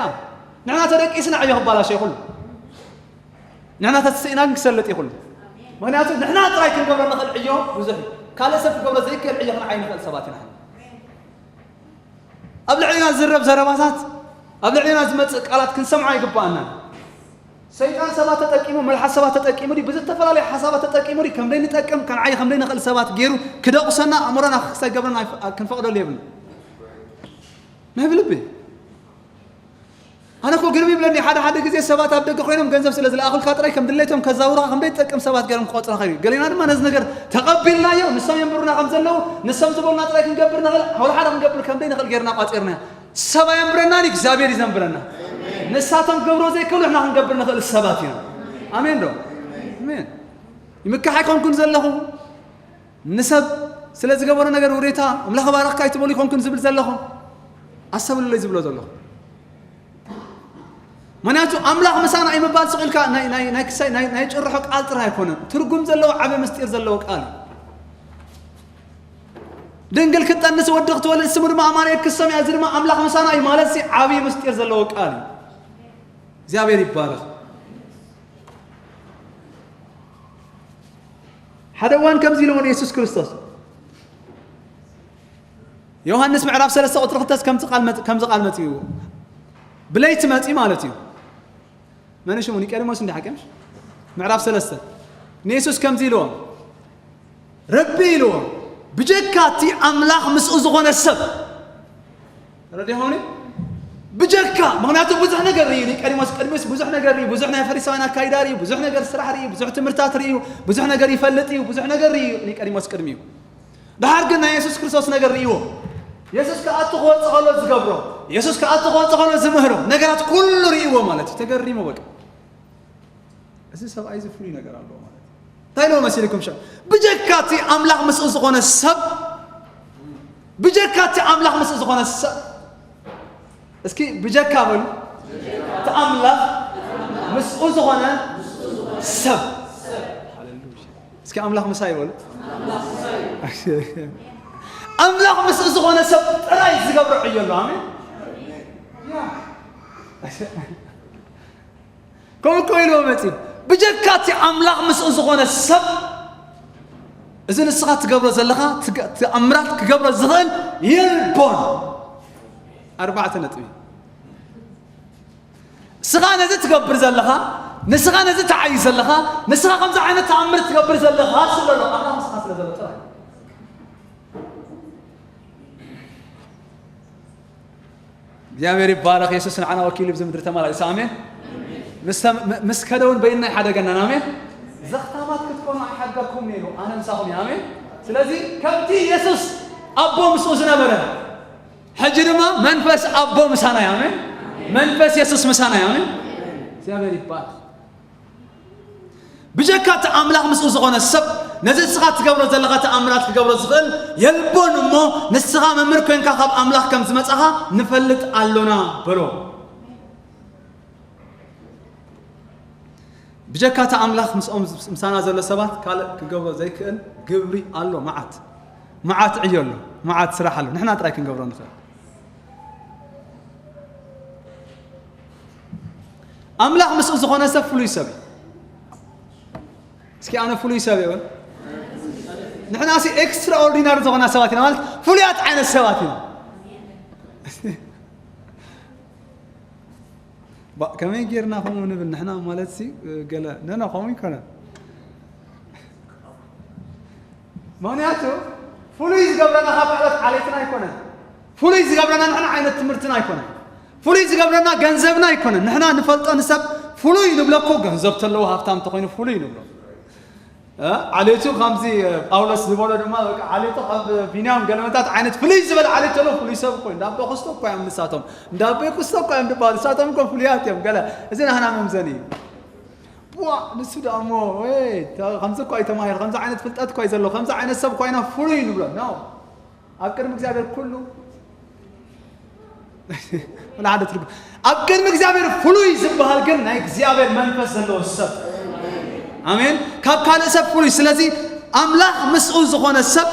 ንሕና ተደቂስና ዕዮ ክባላሸ ይኹሉ፣ ንሕና ተስኢና ግን ክሰልጥ ይኹሉ። ምኽንያቱ ንሕና ጥራይ ክንገብሮ ንኽእል ዕዮ ብዙሕ እዩ። ካልእ ሰብ ክገብሮ ዘይክእል ዕዮ ክንዓይ ንኽእል ሰባት ኢና። ኣብ ልዕሊና ዝዝረብ ዘረባታት፣ ኣብ ልዕሊና ዝመጽእ ቃላት ክንሰምዖ ኣይግባኣናን። ሰይጣን ሰባት ተጠቂሙ፣ መልሓስ ሰባት ተጠቂሙ ድዩ፣ ብዝተፈላለየ ሓሳባት ተጠቂሙ ድዩ፣ ከም ደይንጠቅም፣ ክንዓይ ከም ደይንኽእል ሰባት ገይሩ ክደቑሰና፣ ኣእምሮና ክሳይ ገብረና ኣይፍ-፣ ክንፈቕደሉ የብልና። ናይ ብልቢ። ኣነ እኮ ግርም ይብለኒ፣ ሓደ ሓደ ግዜ ሰባት ኣብ ደገ ኮይኖም ገንዘብ ስለ ዝለኣኹልካ ጥራይ ከም ድሌቶም ከዛውሩኻ ከም ደይትጠቅም ሰባት ገይሮም ክቆጽሩኻ እዩ። ገሌና ድማ ነዚ ነገር ተቐቢልናዮ፣ ንሶም የንብሩና ከም ዘለዉ፣ ንሶም ዝበሉና ጥራይ ክንገብር ንኽእል፣ ሓደ ሓደ ክንገብር ከም ደይንኽእል ገይርና ቋጺርናዮ። ሰብ ኣየንብረናን፣ እግዚኣብሔር እዩ ዘንብረና። ንሳቶም ክገብርዎ ዘይክእሉ ንሕና ክንገብር ንኽእል ሰባት ኢና። ኣሜን ዶ? ኣሜን። ይምካሕ ኣይኮንኩን ዘለኹ፣ ንሰብ ስለ ዝገበሮ ነገር ውሬታ ኣምላኽ ባረኽካ ኣይትበሉ ኣይኮንኩን ዝብል ዘለኹ፣ ኣስተብልለይ ዝብሎ ዘለኹ። ምኽንያቱ ኣምላኽ ምሳና እዩ ምባል ስቕ ኢልካ ናይ፣ ናይ፣ ናይ ክሳይ፣ ናይ፣ ናይ ጭርሖ ቃል ጥራይ ኣይኮነን። ትርጉም ዘለዎ ዓቢ ምስጢር ዘለዎ ቃል እዩ። ድንግል ክትጠንስ ወዲ ክትወልድ ስሙ ድማ ኣማኑኤል ክሰምያ፣ እዚ ድማ ኣምላኽ ምሳና እዩ ማለት ሲ ዓቢ ምስጢር ዘለዎ ቃል እዩ። እግዚኣብሔር ይባረኽ። ሓደ እዋን ከምዚ ኢልዎ ንየሱስ ክርስቶስ፣ ዮሃንስ ምዕራፍ ሰለስተ ቁጽሪ ክልተ ከምዚ ቃል መጽ-፣ ከምዚ ቃል መጽእዎ፣ ብለይቲ መጺ ማለት እዩ። መን ሽሙ? ኒቆዲሞስ እንዲ ሓቂ ምሽ? ምዕራፍ ሰለስተ ንየሱስ ከምዚ ኢልዎ፣ ረቢ ኢልዎ፣ ብጀካ እቲ ኣምላኽ ምስኡ ዝኾነ ሰብ። ተረዲእኹምኒ? ብጀካ፣ ምኽንያቱ ብዙሕ ነገር ርዩ። ኒቆዲሞስ ቅድሚስ ብዙሕ ነገር ርዩ። ብዙሕ ናይ ፈሪሳውያን ኣካይዳ ርዩ። ብዙሕ ነገር ስራሕ ርዩ። ብዙሕ ትምህርታት ርዩ። ብዙሕ ነገር ይፈልጥ እዩ። ብዙሕ ነገር ርዩ ኒቆዲሞስ ቅድሚኡ። ደሓር ግን ናይ የሱስ ክርስቶስ ነገር ርኢዎ። የሱስ ክኣቱ ክወጽእ ከሎ ዝገብሮ፣ የሱስ ክኣቱ ክወጽእ ከሎ ዝምህሮ ነገራት ኩሉ ርኢዎ ማለት እዩ። ተገሪሙ በቃ። እዚ ሰብኣይ እዚ ፍሉይ ነገር ኣለዎ ማለት እዩ። እንታይ ኢልዎ መሲልኩም? ሸ-፣ ብጀካ እቲ ኣምላኽ ምስኡ ዝኾነ ሰብ፣ ብጀካ እቲ ኣምላኽ ምስኡ ዝኾነ ሰብ፣ እስኪ ብጀካ በሉ፣ እቲ ኣምላኽ ምስኡ ዝኾነ ሰብ። ሃሌሉያ። እስኪ ኣምላኽ ምሳይ በሉ። ኣምላኽ ምስኡ ዝኾነ ሰብ ጥራይ ዝገብሮ ዕዮ ኣሎ። ኣሜን። ያ። ከምኡ እኮ ኢልዎ መጺኡ፣ ብጀካ እቲ ኣምላኽ ምስኡ ዝኾነ ሰብ፣ እዚ ንስኻ ትገብሮ ዘለኻ ትገ-፣ ተኣምራት ክገብሮ ዝኽእል የልቦን። ኣርባዕተ ነጥቢ። ንስኻ ነዚ ትገብር ዘለኻ፣ ንስኻ ነዚ ትዓዪ ዘለኻ፣ ንስኻ ከምዚ ዓይነት ተኣምር ትገብር ዘለኻ ስለ ኣሎ፣ ኣምላኽ ንስኻ ስለ ዘሎ ጥራይ። እግዚኣብሔር ይባረኽ። የሱስ ንዓና ወኪሉ ኣብዚ ምድሪ ተመላሊሱ። ኣሜን። ምስ ተም-፣ ም-፣ ምስ ከደ እውን በይንና ኣይሓደገናን። ኣሜን። ዘኽታማት ክትኮኑ ኣይሓድገኩምን ኢሉ፣ ኣነ ምሳኹም እየ። ኣሜን። ስለዚ ከምቲ የሱስ ኣቦ ምስኡ ዝነበረ፣ ሕጂ ድማ መንፈስ ኣቦ ምሳና እዩ። ኣሜን። መንፈስ የሱስ ምሳና እዩ። ኣሜን። እግዚኣብሔር ይባረኽ። ብጀካ እቲ ኣምላኽ ምስኡ ዝኾነ ሰብ ነዚ ንስኻ ትገብሮ ዘለኻ ተኣምራት ክገብሮ ዝኽእል የልቦን። እሞ ንስኻ መምህር ኮንካ ካብ ኣምላኽ ከም ዝመጻኻ ንፈልጥ ኣሎና በሎ። ብጀካ እቲ ኣምላኽ ምስኦም፣ ምሳና ዘሎ ሰባት ካልእ ክገብሮ ዘይክእል ግብሪ ኣሎ። መዓት፣ መዓት ዕዮ ኣሎ፣ መዓት ስራሕ ኣሎ። ንሕና ጥራይ ክንገብሮ ንኽእል። ኣምላኽ ምስኡ ዝኾነ ሰብ ፍሉይ ሰብ እዩ። እስኪ ኣነ ፍሉይ ሰብ እየ በል። ንሕና ሲ ኤክስትራኦርዲናሪ ዝኾና ሰባት ኢና፣ ማለት ፍሉያት ዓይነት ሰባት ኢና። ባ-፣ ከመይ ጌርና ከምኡ ንብል ንሕና ማለት ሲ ገለ፣ ነነ ከምኡ ይኮነን። ምኽንያቱ ፍሉይ ዝገብረና ካብ ዕለት ዓሌትና ኣይኮነን። ፍሉይ ዝገብረና ንሕና ዓይነት ትምህርትና ኣይኮነን። ፍሉይ ዝገብረና ገንዘብና ኣይኮነን። ንሕና ንፈልጦ ንሰብ ፍሉይ ንብሎ እኮ ገንዘብ ተለዎ ሃብታም ተኾይኑ ፍሉይ ንብሎ። እ? ዓሌቱ ከምዚ ጳውሎስ ዝበሎ ድማ በቃ ዓሌቱ ካብ ቢንያም ገለመታት ዓይነት ፍሉይ ዝበለ ዓሌት ተሎ ፍሉይ ሰብ እኮ እዩ። እንዳ ኣቦ ክስቶ እኮ እዮም ንሳቶም። እንዳ ኣቦ ክስቶ እኮ እዮም ዝበሃሉ። ንሳቶም እኮ ፍሉያት እዮም። ገለ እዚ ናህና መምዘኒ እዩ። ቡዋ ንሱ ደኣ እሞ ወይ ተ- ከምዚ እኮ ኣይተማሂር ከምዚ ዓይነት ፍልጠት እኮ እዩ ዘለዎ ከምዚ ዓይነት ሰብ እኮ ኢና ፍሉይ ንብሎ ነው። ኣብ ቅድሚ እግዚኣብሔር ኩሉ ወላ ሓደ ትርጉም ኣብ ቅድሚ እግዚኣብሔር ፍሉይ ዝበሃል ግን ናይ እግዚኣብሔር መንፈስ ዘለዎ ሰብ። ኣሜን። ካብ ካልእ ሰብ ፍሉይ። ስለዚ ኣምላኽ ምስኡ ዝኾነ ሰብ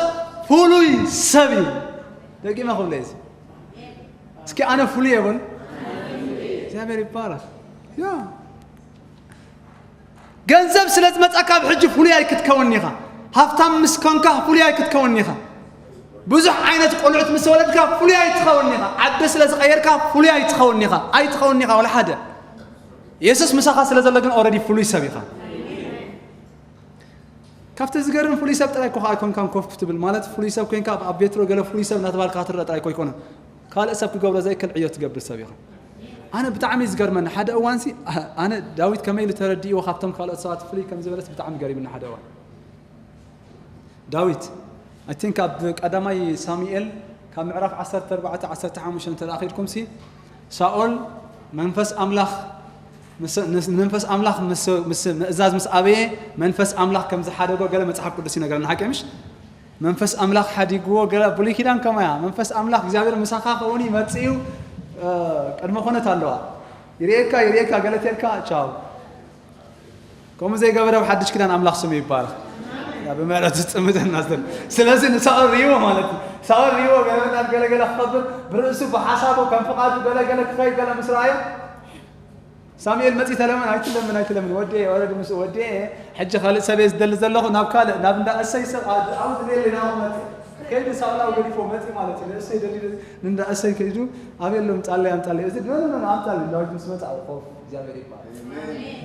ፍሉይ ሰብ እዩ። ደጊመ ክብለ እዚ እስኪ ኣነ ፍሉይ የበል እግዚኣብሔር ይባላል። ያ ገንዘብ ስለ ዝመጻካ ኣብ ሕጂ ፍሉይ ኣይክትከውን ኢኻ። ሃፍታም ምስ ኮንካ ፍሉይ ኣይክትከውን ኢኻ። ብዙሕ ዓይነት ቆልዑት ምስ ወለድካ ፍሉይ ኣይትኸውን ኢኻ። ዓዲ ስለ ዝቐየርካ ፍሉይ ኣይትኸውን ኢኻ። ኣይትኸውን ኢኻ ወላ ሓደ። የሱስ ምሳኻ ስለ ዘሎ ግን ኦረዲ ፍሉይ ሰብ ኢኻ። ካብቲ ዝገርም ፍሉይ ሰብ ጥራይ እኮ ኣይኮንካን ኮፍ ክትብል ማለት ፍሉይ ሰብ ኮንካ ኣብ ሜትሮ ገለ ፍሉይ ሰብ እናተባልካ ክትረአ ጥራይ እኮ ኣይኮነን። ካልእ ሰብ ክገብሮ ዘይክእል ዕዮ ትገብር ሰብ ኢኻ። ኣነ ብጣዕሚ ዝገርመኒ ሓደ እዋንሲ ኣነ ዳዊት ከመይ ኢሉ ተረዲእዎ ካብቶም ካልኦት ሰባት ፍሉይ ከም ዝበለስ ብጣዕሚ ገሪምኒ ሓደ እዋን። ዳዊት I think ኣብ ቀዳማይ ሳሙኤል ካብ ምዕራፍ ዓሰርተ ኣርባዕተ ዓሰርተ ሓሙሽተ እንተ ኺድኩምሲ ሳኦል መንፈስ ኣምላኽ ምስ- ምስ- መንፈስ ኣምላኽ ምስ- ምስ ምእዛዝ ምስ ኣበየ መንፈስ ኣምላኽ ከም ዝሓደጎ ገለ መጽሓፍ ቅዱስ ይነገረና ሓቂ ምሽ መንፈስ ኣምላኽ ሓዲግዎ ገለ ብሉይ ኪዳን ከማያ መንፈስ ኣምላኽ እግዚኣብሔር ምሳኻ ከውን ይመጽእ እዩ። ቅድመ ኮነት ኣለዋ። ይርእየካ ይርእየካ ገለ ተልካ ቻው። ከምኡ ዘይገበረ ኣብ ሓድሽ ኪዳን ኣምላኽ ስሙ ይባል። ብምሕረት ዝጥምተና ዘል ስለዚ ንሳኦል ርእይዎ ማለት እዩ። ሳኦል ርእይዎ ገለመናት ገለገለ ክኸብር ብርእሱ ብሓሳቡ ከም ፍቓዱ ገለገለ ክኸይድ ገለ ምስ ረኣዮ ሳሙኤል መጺ ተለመን ኣይትለምን ኣይትለምን ወዲ ወረድ ምስ ወዲ ሕጂ ካልእ ሰብ ዝደሊ ዘለኹ ናብ ካልእ ናብ እንዳ እሰይ ሰብ ኣብ ዝደሊ ናብ መጽ ከይዱ ሳኦል ኣብ ገዲፎ መጺ ማለት እዩ። እሰይ ደሊ ንእንዳ እሰይ ከይዱ ኣበየሎም ጻለይ ኣምጻለይ እዚ ኖ ኖ ኖ ኣምጻለይ ዳዊት ምስ መጻ ኮፍ እግዚኣብሔር ይባል።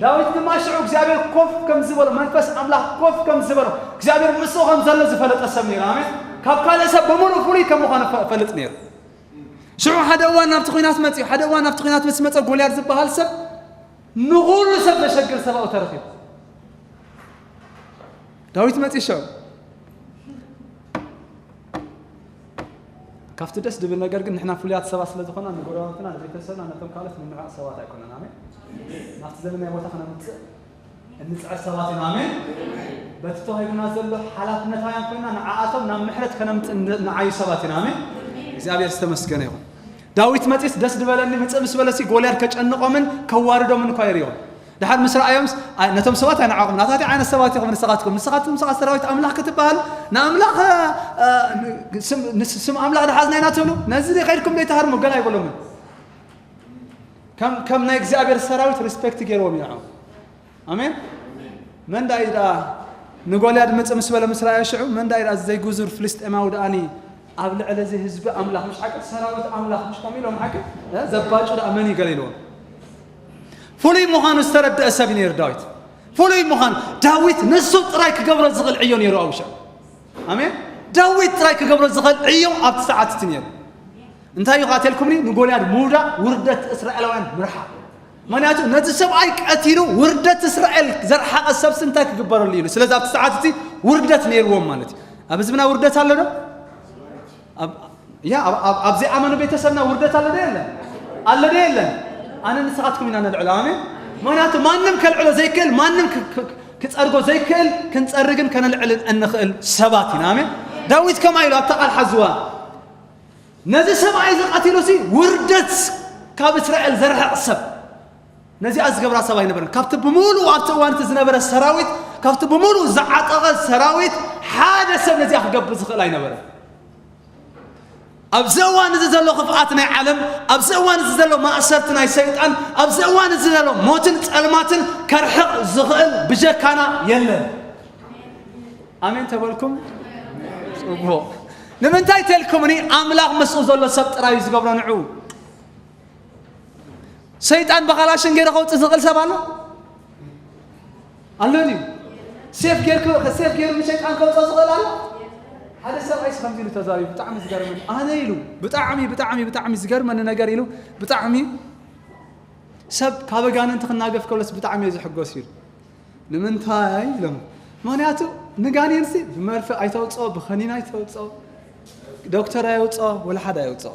ዳዊት ድማ ሽዑ እግዚኣብሔር ኮፍ ከም ዝበሎ መንፈስ ኣምላኽ ኮፍ ከም ዝበሎ እግዚኣብሔር ምስኡ ከም ዘሎ ዝፈለጠ ሰብ ነይሩ። ኣሜን። ካብ ካልእ ሰብ ብምሉእ ፍሉይ ከም ምዃኑ ፈ- ፈልጥ ነይሩ። ሽዑ ሓደ እዋን ናብቲ ኲናት መጺኡ ሓደ እዋን ናብቲ ኲናት ምስ መጸ ጎልያድ ዝበሃል ሰብ ንኹሉ ሰብ ዘሸግር ሰብኣዊ ተረኺቡ። ዳዊት መጺ ሽዑ ካብቲ ደስ ድብል ነገር ግን ንሕና ፍሉያት ሰባት ስለ ዝኾና ንጎረባብትና ንቤተሰብና ነቶም ካልኦት ንምንዕቕ ሰባት ኣይኮነን። ኣሜን። ናብቲ ዘለናዮ ቦታ ክነምጽእ እንጽዕር ሰባት ኢና። ኣሜን። በቲ ተዋሂቡና ዘሎ ሓላፍነታውያን ኮይና ንዓኣቶም ናብ ምሕረት ከነምጽእ ን- ንዓዩ ሰባት ኢና። ኣሜን። እግዚኣብሔር ዝተመስገነ ይኹን። ዳዊት መጺስ ደስ ድበለኒ ምጽእ ምስ በለሲ ጎልያድ ከጨንቆምን ከዋርዶምን እኳ የርእዮም። ድሓር ምስ ረኣዮምስ ኣይ- ነቶም ሰባት ኣይንዓቕም ናታቲ ዓይነት ሰባት ኢኹም ንስኻትኩም ንስኻትኩም ሰባት ሰራዊት ኣምላኽ ክትበሃሉ ንኣምላኽ እ፣ እ፣ ስም- ንስ- ስም ኣምላኽ ድሓዝና ኢና ትብሉ ነዚ ከይድኩም ዘይተሃርሙ ገና ኣይበሎምን። ከም ከም ናይ እግዚኣብሔር ሰራዊት ሪስፔክት ገይርዎም ይንዓም። ኣሜን። መን ዳኣ እዩ ደኣ ንጎልያድ ምጽእ ምስ በለ ምስ ረኣዮ ሽዑ መን ዳኣ እዩ ደኣ እዚ ዘይጉዙር ፍልስጤማዊ ደኣኒ ኣብ ልዕሊ እዚ ህዝቢ ኣምላኽ ምሽ ሓቂ ሰራዊት ኣምላኽ ምሽ ከም ኢሎም ሓቂ እ፣ ዘባጩ ደኣ መን እዩ ገለ ኢልዎም። ፍሉይ ምዃኑ ዝተረደአ ሰብ እዩ ነይሩ ዳዊት። ፍሉይ ምዃኑ ዳዊት ንሱ ጥራይ ክገብሮ ዝኽእል ዕዮ ነይሩ ኣብኡ ሽዑ። ኣሜን። ዳዊት ጥራይ ክገብሮ ዝኽእል ዕዮ ኣብቲ ሰዓት እቲ ነይሩ። እንታይ እዩ ካተልኩምኒ ንጎልያድ ምውዳእ ውርደት እስራኤላውያን ምርሓቕ። ምክንያቱ ነቲ ሰብኣይ ቀቲሉ ውርደት እስራኤል ዘርሓቐ ሰብሲ እንታይ ክግበረሉ ኢሉ ስለዚ ኣብቲ ሰዓት እቲ ውርደት ነይርዎም ማለት እዩ። ኣብ ህዝብና ውርደት ኣሎ ዶ? ኣብ- ያ ኣብ- ኣብ- ኣብ ዘይኣመኑ ቤተሰብና ውርደት ኣሎ ዶ የለን? ኣሎ ዶ የለን? ኣነ ንስኻትኩም ኢና ነልዕሎ። ኣሜን። ምክንያቱ ማንም ከልዕሎ ዘይክእል ማንም ክ- ክ- ክጸርጎ ዘይክእል ክንጸርግን ከነልዕልን እንኽእል ሰባት ኢና። ኣሜን። ዳዊት ከማ ኢሉ ኣብታ ቃል ሓዝዋ ነዚ ሰብኣይ እዚ ቀቲሉሲ ውርደት ካብ እስራኤል ዘርሕቕ ሰብ ነዚኣ ዝገብራ ሰብ ኣይነበረን። ካብቲ ብምሉኡ ኣብቲ እዋን እቲ ዝነበረ ሰራዊት ካብቲ ብምሉኡ ዝዓጠቐ ሰራዊት ሓደ ሰብ ነዚኣ ክገብር ዝኽእል ኣይነበረን። ኣብዚ እዋን እዚ ዘሎ ክፍኣት ናይ ዓለም ኣብዚ እዋን እዚ ዘሎ ማእሰርቲ ናይ ሰይጣን ኣብዚ እዋን እዚ ዘሎ ሞትን ጸልማትን ከርሕቕ ዝኽእል ብጀካና የለን። ኣሜን ተበልኩም ጽቡቕ። ንምንታይ ተልኩምኒ ኣምላኽ ምስኡ ዘሎ ሰብ ጥራይ እዩ ዝገብሮ ንዑ ሰይጣን ብኻላሽን ገይሩ ከውፅእ ዝኽእል ሰብ ኣሎ ኣሎ ድዩ? ሴፍ ጌርኩ ሴፍ ጌሩ ንሸይጣን ከውፅኦ ዝኽእል ኣሎ? ሓደ ሰብኣይስ ከምዚ ኢሉ ተዛሪቡ፣ ብጣዕሚ ዝገርመኒ፣ ኣነ ኢሉ፣ ብጣዕሚ፣ ብጣዕሚ፣ ብጣዕሚ ዝገርመኒ ነገር ኢሉ፣ ብጣዕሚ ሰብ ካብ ኣጋንንቲ ክናገፍ ከሎስ ብጣዕሚ እየ ዝሕጎስ ኢሉ። ንምንታይ ኢሎም? ምኽንያቱ ንጋኔንሲ ብመርፌ ኣይተውፅኦ፣ ብኸኒን ኣይተውፅኦ፣ ዶክተር ኣየውፅኦ፣ ወላ ሓደ ኣየውፅኦ።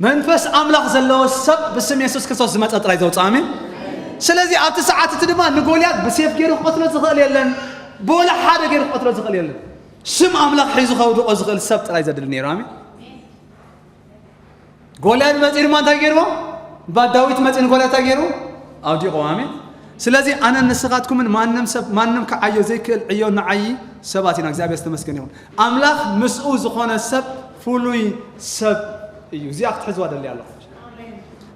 መንፈስ ኣምላኽ ዘለዎ ሰብ ብስም የሱስ ክርስቶስ ዝመጸ ጥራይ ዘውጽእ። ኣሜን። ስለዚ ኣብቲ ሰዓት እቲ ድማ ንጎልያድ ብሴፍ ገይሩ ክቐትሎ ዝኽእል የለን፣ ብወላ ሓደ ገይሩ ክቐትሎ ዝኽእል የለን። ስም ኣምላኽ ሒዙ ከውድቖ ዝኽእል ሰብ ጥራይ ዘድሊ ነይሩ። ኣሜን። ጎልያድ መጺኡ ድማ እንታይ ገይርዎ? እባ ዳዊት መጺኡ ንጎልያድ እንታይ ገይሩ? ኣውዲቕዎ። ኣሜን። ስለዚ ኣነን ንስኻትኩምን ማንም ሰብ ማንም ክዓዮ ዘይክእል ዕዮ ንዓዪ ሰባት ኢና። እግዚኣብሔር ዝተመስገነ ይኹን። ኣምላኽ ምስኡ ዝኾነ ሰብ ፍሉይ ሰብ እዩ። እዚኣ ክትሕዝዋ ደልያ ኣለኹ።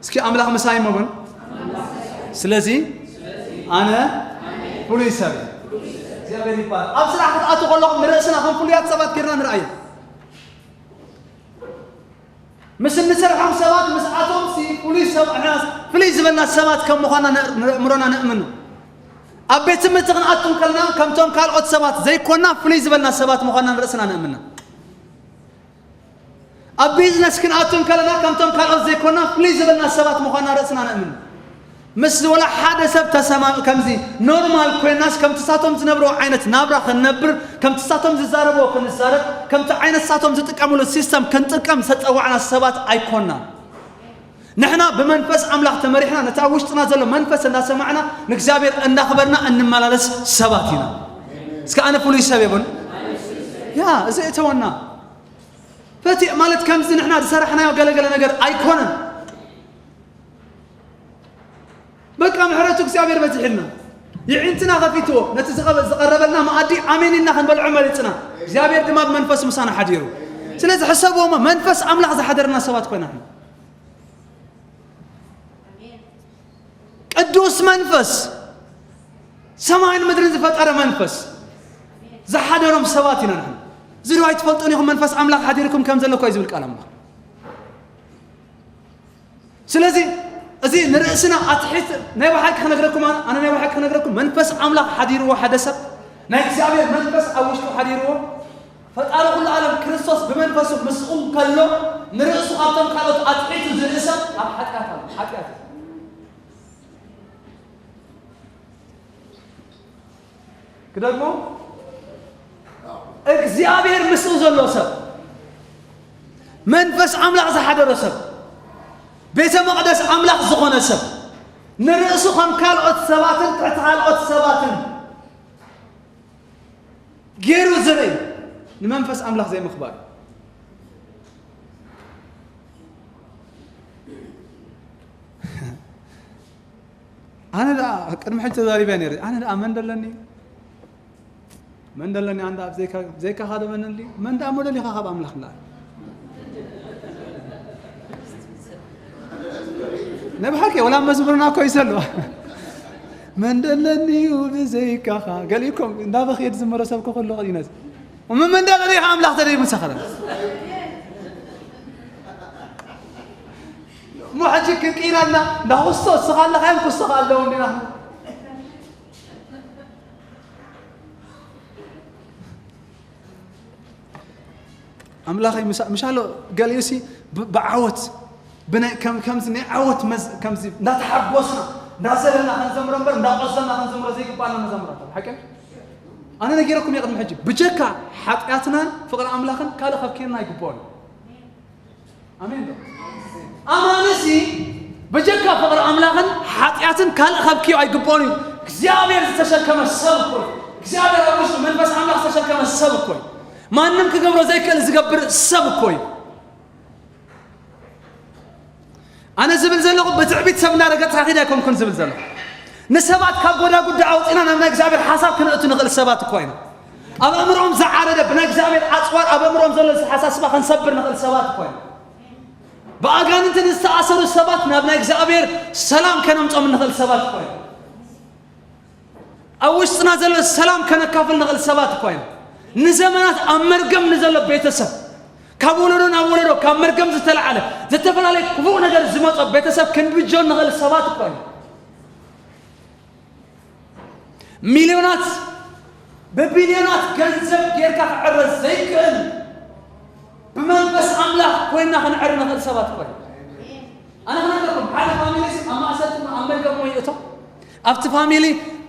እስኪ ኣምላኽ ምሳይ እሞ በሉ። ስለዚ ኣነ ፍሉይ ሰብ እየ። እግዚኣብሔር ይባረክ። ኣብ ስራሕ ክትኣቱ ከለኹም ንርእስና ከም ፍሉያት ሰባት ጌርና ንርኣዮ። ምስ እንሰርሖም ሰባት ምስኣቶም ሲ ፍሉይ ሰብ ፍሉይ ዝበልና ሰባት ከም ምዃንና ንእምኖ። ኣብ ቤት ትምህርቲ ክንኣቱ ከለና ከምቶም ካልኦት ሰባት ዘይኮና ፍሉይ ዝበልና ሰባት ምዃንና ንርእስና ንእምና። ኣብ ቢዝነስ ክንኣቱ ከለና ከምቶም ካልኦት ዘይኮና ፍሉይ ዝበልና ሰባት ምዃንና ርእስና ንእምና። ምስ ወላ ሓደ ሰብ ተሰማም ከምዚ ኖርማል ኮይናስ ከምቲ ሳቶም ዝነብርዎ ዓይነት ናብራ ክንነብር ከምቲ ሳቶም ዝዛረብዎ ክንዛረብ ከምቲ ዓይነት ሳቶም ዝጥቀምሉ ሲስተም ክንጥቀም ዝተፀዋዕና ሰባት ኣይኮናን። ንሕና ብመንፈስ ኣምላኽ ተመሪሕና ነቲ ኣብ ውሽጥና ዘሎ መንፈስ እናሰማዕና ንእግዚኣብሔር እናኽበርና እንመላለስ ሰባት ኢና። እስከ ኣነ ፍሉይ ሰብ የበሉ። ያ እዚ እተወና ፈቲእ ማለት ከምዚ ንሕና ዝሰራሕናዮ ገለገለ ነገር ኣይኮነን። በቃ ምሕረቱ እግዚኣብሔር በዚሕልና የዒንትና ከፊትዎ ነቲ ዝቐረበልና መኣዲ ኣሜን ኢልና ክንበልዖ መሪፅና እግዚኣብሔር ድማ ብመንፈስ ምሳና ሓዲሩ። ስለዚ ሕሰብዎ እሞ መንፈስ ኣምላኽ ዝሓደረና ሰባት ኮይና ኢና። ቅዱስ መንፈስ ሰማይን ምድርን ዝፈጠረ መንፈስ ዝሓደሮም ሰባት ኢና ንሕና። እዚ ዶ ኣይትፈልጡን ኢኹም መንፈስ ኣምላኽ ሓዲርኩም ከም ዘሎ እኮ እዩ ዝብል ቃል ኣምላኽ። ስለዚ እዚ ንርእስና ኣትሒት ናይ ብሓቂ ክነግረኩም ኣነ ናይ ብሓቂ ክነግረኩም መንፈስ ኣምላኽ ሓዲርዎ ሓደ ሰብ ናይ እግዚኣብሔር መንፈስ ኣብ ውሽጡ ሓዲርዎ ፈጣሪ ኩሉ ዓለም ክርስቶስ ብመንፈሱ ምስኡ ከሎ ንርእሱ ካብቶም ካልኦት ኣትሒቱ ዝርኢ ሰብ ኣብ ሓጢኣት ኣሎ። ሓጢኣት ክደግሞ እግዚኣብሔር ምስኡ ዘሎ ሰብ መንፈስ ኣምላኽ ዝሓደሮ ሰብ ቤተ መቕደስ ኣምላኽ ዝኾነ ሰብ ንርእሱ ከም ካልኦት ሰባትን ትሕቲ ካልኦት ሰባትን ገይሩ ዝርኢ ንመንፈስ ኣምላኽ ዘይምኽባር። ኣነ ደኣ ቅድሚ ሕጂ ተዛሪበ ነይረ። ኣነ ደኣ መን ደለኒ? መን ደለኒ? ኣንዳ ኣብ ዘይካ ዘይካኻ ዶ መን ኣሊ? መን ደኣ ሞ ደሊኻ ካብ ኣምላኽ ንላዕሊ? ናይ ብሓቂ ወላ መዝሙርና እኮ ይሰሉ መን ደለኒ እዩ ብዘይካኻ ገሊእኩም እንዳበኽየ ዝዝምሮ ሰብ ክኽሉ ይነስ እሞ መን ደለኒ ኢኻ ኣምላኽ ተደይ ምሳኸረ እሞ ሕጂ ክንቅይረልና እንዳ ክስቶ እስኻ ኣለኻዮም ክስቶኻ ኣለዉ እንዲና ኣምላኸይ ምሻሎ ገሊኡሲ ብዓወት ከምዚ ናይ ዓወት ከምዚ እንዳተሓጎስና እንዳዘለልና ክንዘምሮ እምበር እንዳቆሰልና ክንዘምሮ ዘይግባና መዘምራት ሓቂ ኣነ ነጊረኩም የቅድሚ ሕጂ ብጀካ ሓጢኣትናን ፍቅሪ ኣምላኽን ካልእ ከብኬና ኣይግብኦን ኣሜን ዶ ኣማንሲ ብጀካ ፍቕሪ ኣምላኽን ሓጢኣትን ካልእ ከብክዮ ኣይግብኦን እዩ እግዚኣብሔር ዝተሸከመ ሰብ እኮ እዩ እግዚኣብሔር ኣብ ውሽጡ መንፈስ ኣምላኽ ዝተሸከመ ሰብ እኮ እዩ ማንም ክገብሮ ዘይክእል ዝገብር ሰብ እኮ እዩ ኣነ ዝብል ዘለኹ ብትዕቢት ሰብ እናረገፅካ ኪድ ኣይኮንኩን ዝብል ዘለኹ ንሰባት ካብ ጎዳጉዲ ኣውፂና ናብ ናይ እግዚኣብሔር ሓሳብ ክነእቱ ንኽእል ሰባት እኮ ኢና ኣብ ኣእምሮኦም ዝዓረደ ብናይ እግዚኣብሔር ኣፅዋር ኣብ ኣእምሮኦም ዘሎ ዝተሓሳስባ ክንሰብር ንኽእል ሰባት እኮ ኢና ብኣጋንንትን ዝተኣሰሩ ሰባት ናብ ናይ እግዚኣብሔር ሰላም ከነምፆም ንኽእል ሰባት እኮ ኢና ኣብ ውሽጥና ዘሎ ሰላም ከነካፍል ንኽእል ሰባት እኮ ኢና ንዘመናት ኣብ መርገም ንዘሎ ቤተሰብ ካብ ወለዶ ናብ ወለዶ ካብ መርገም ዝተለዓለ ዝተፈላለየ ክፉእ ነገር ዝመፆ ቤተሰብ ክንብጆ ንኽእል ሰባት እኮ ኢና ሚልዮናት ብቢልዮናት ገንዘብ ጌርካ ክዕረስ ዘይክእል፣ ብመንፈስ ኣምላኽ ኮይና ክንዕር ንኽእል ሰባት እኮ ኢና። ኣነ ክነግረኩም፣ ሓደ ፋሚሊ ኣብ ማእሰርቲ ኣብ መርገም ወይ እቶም ኣብቲ ፋሚሊ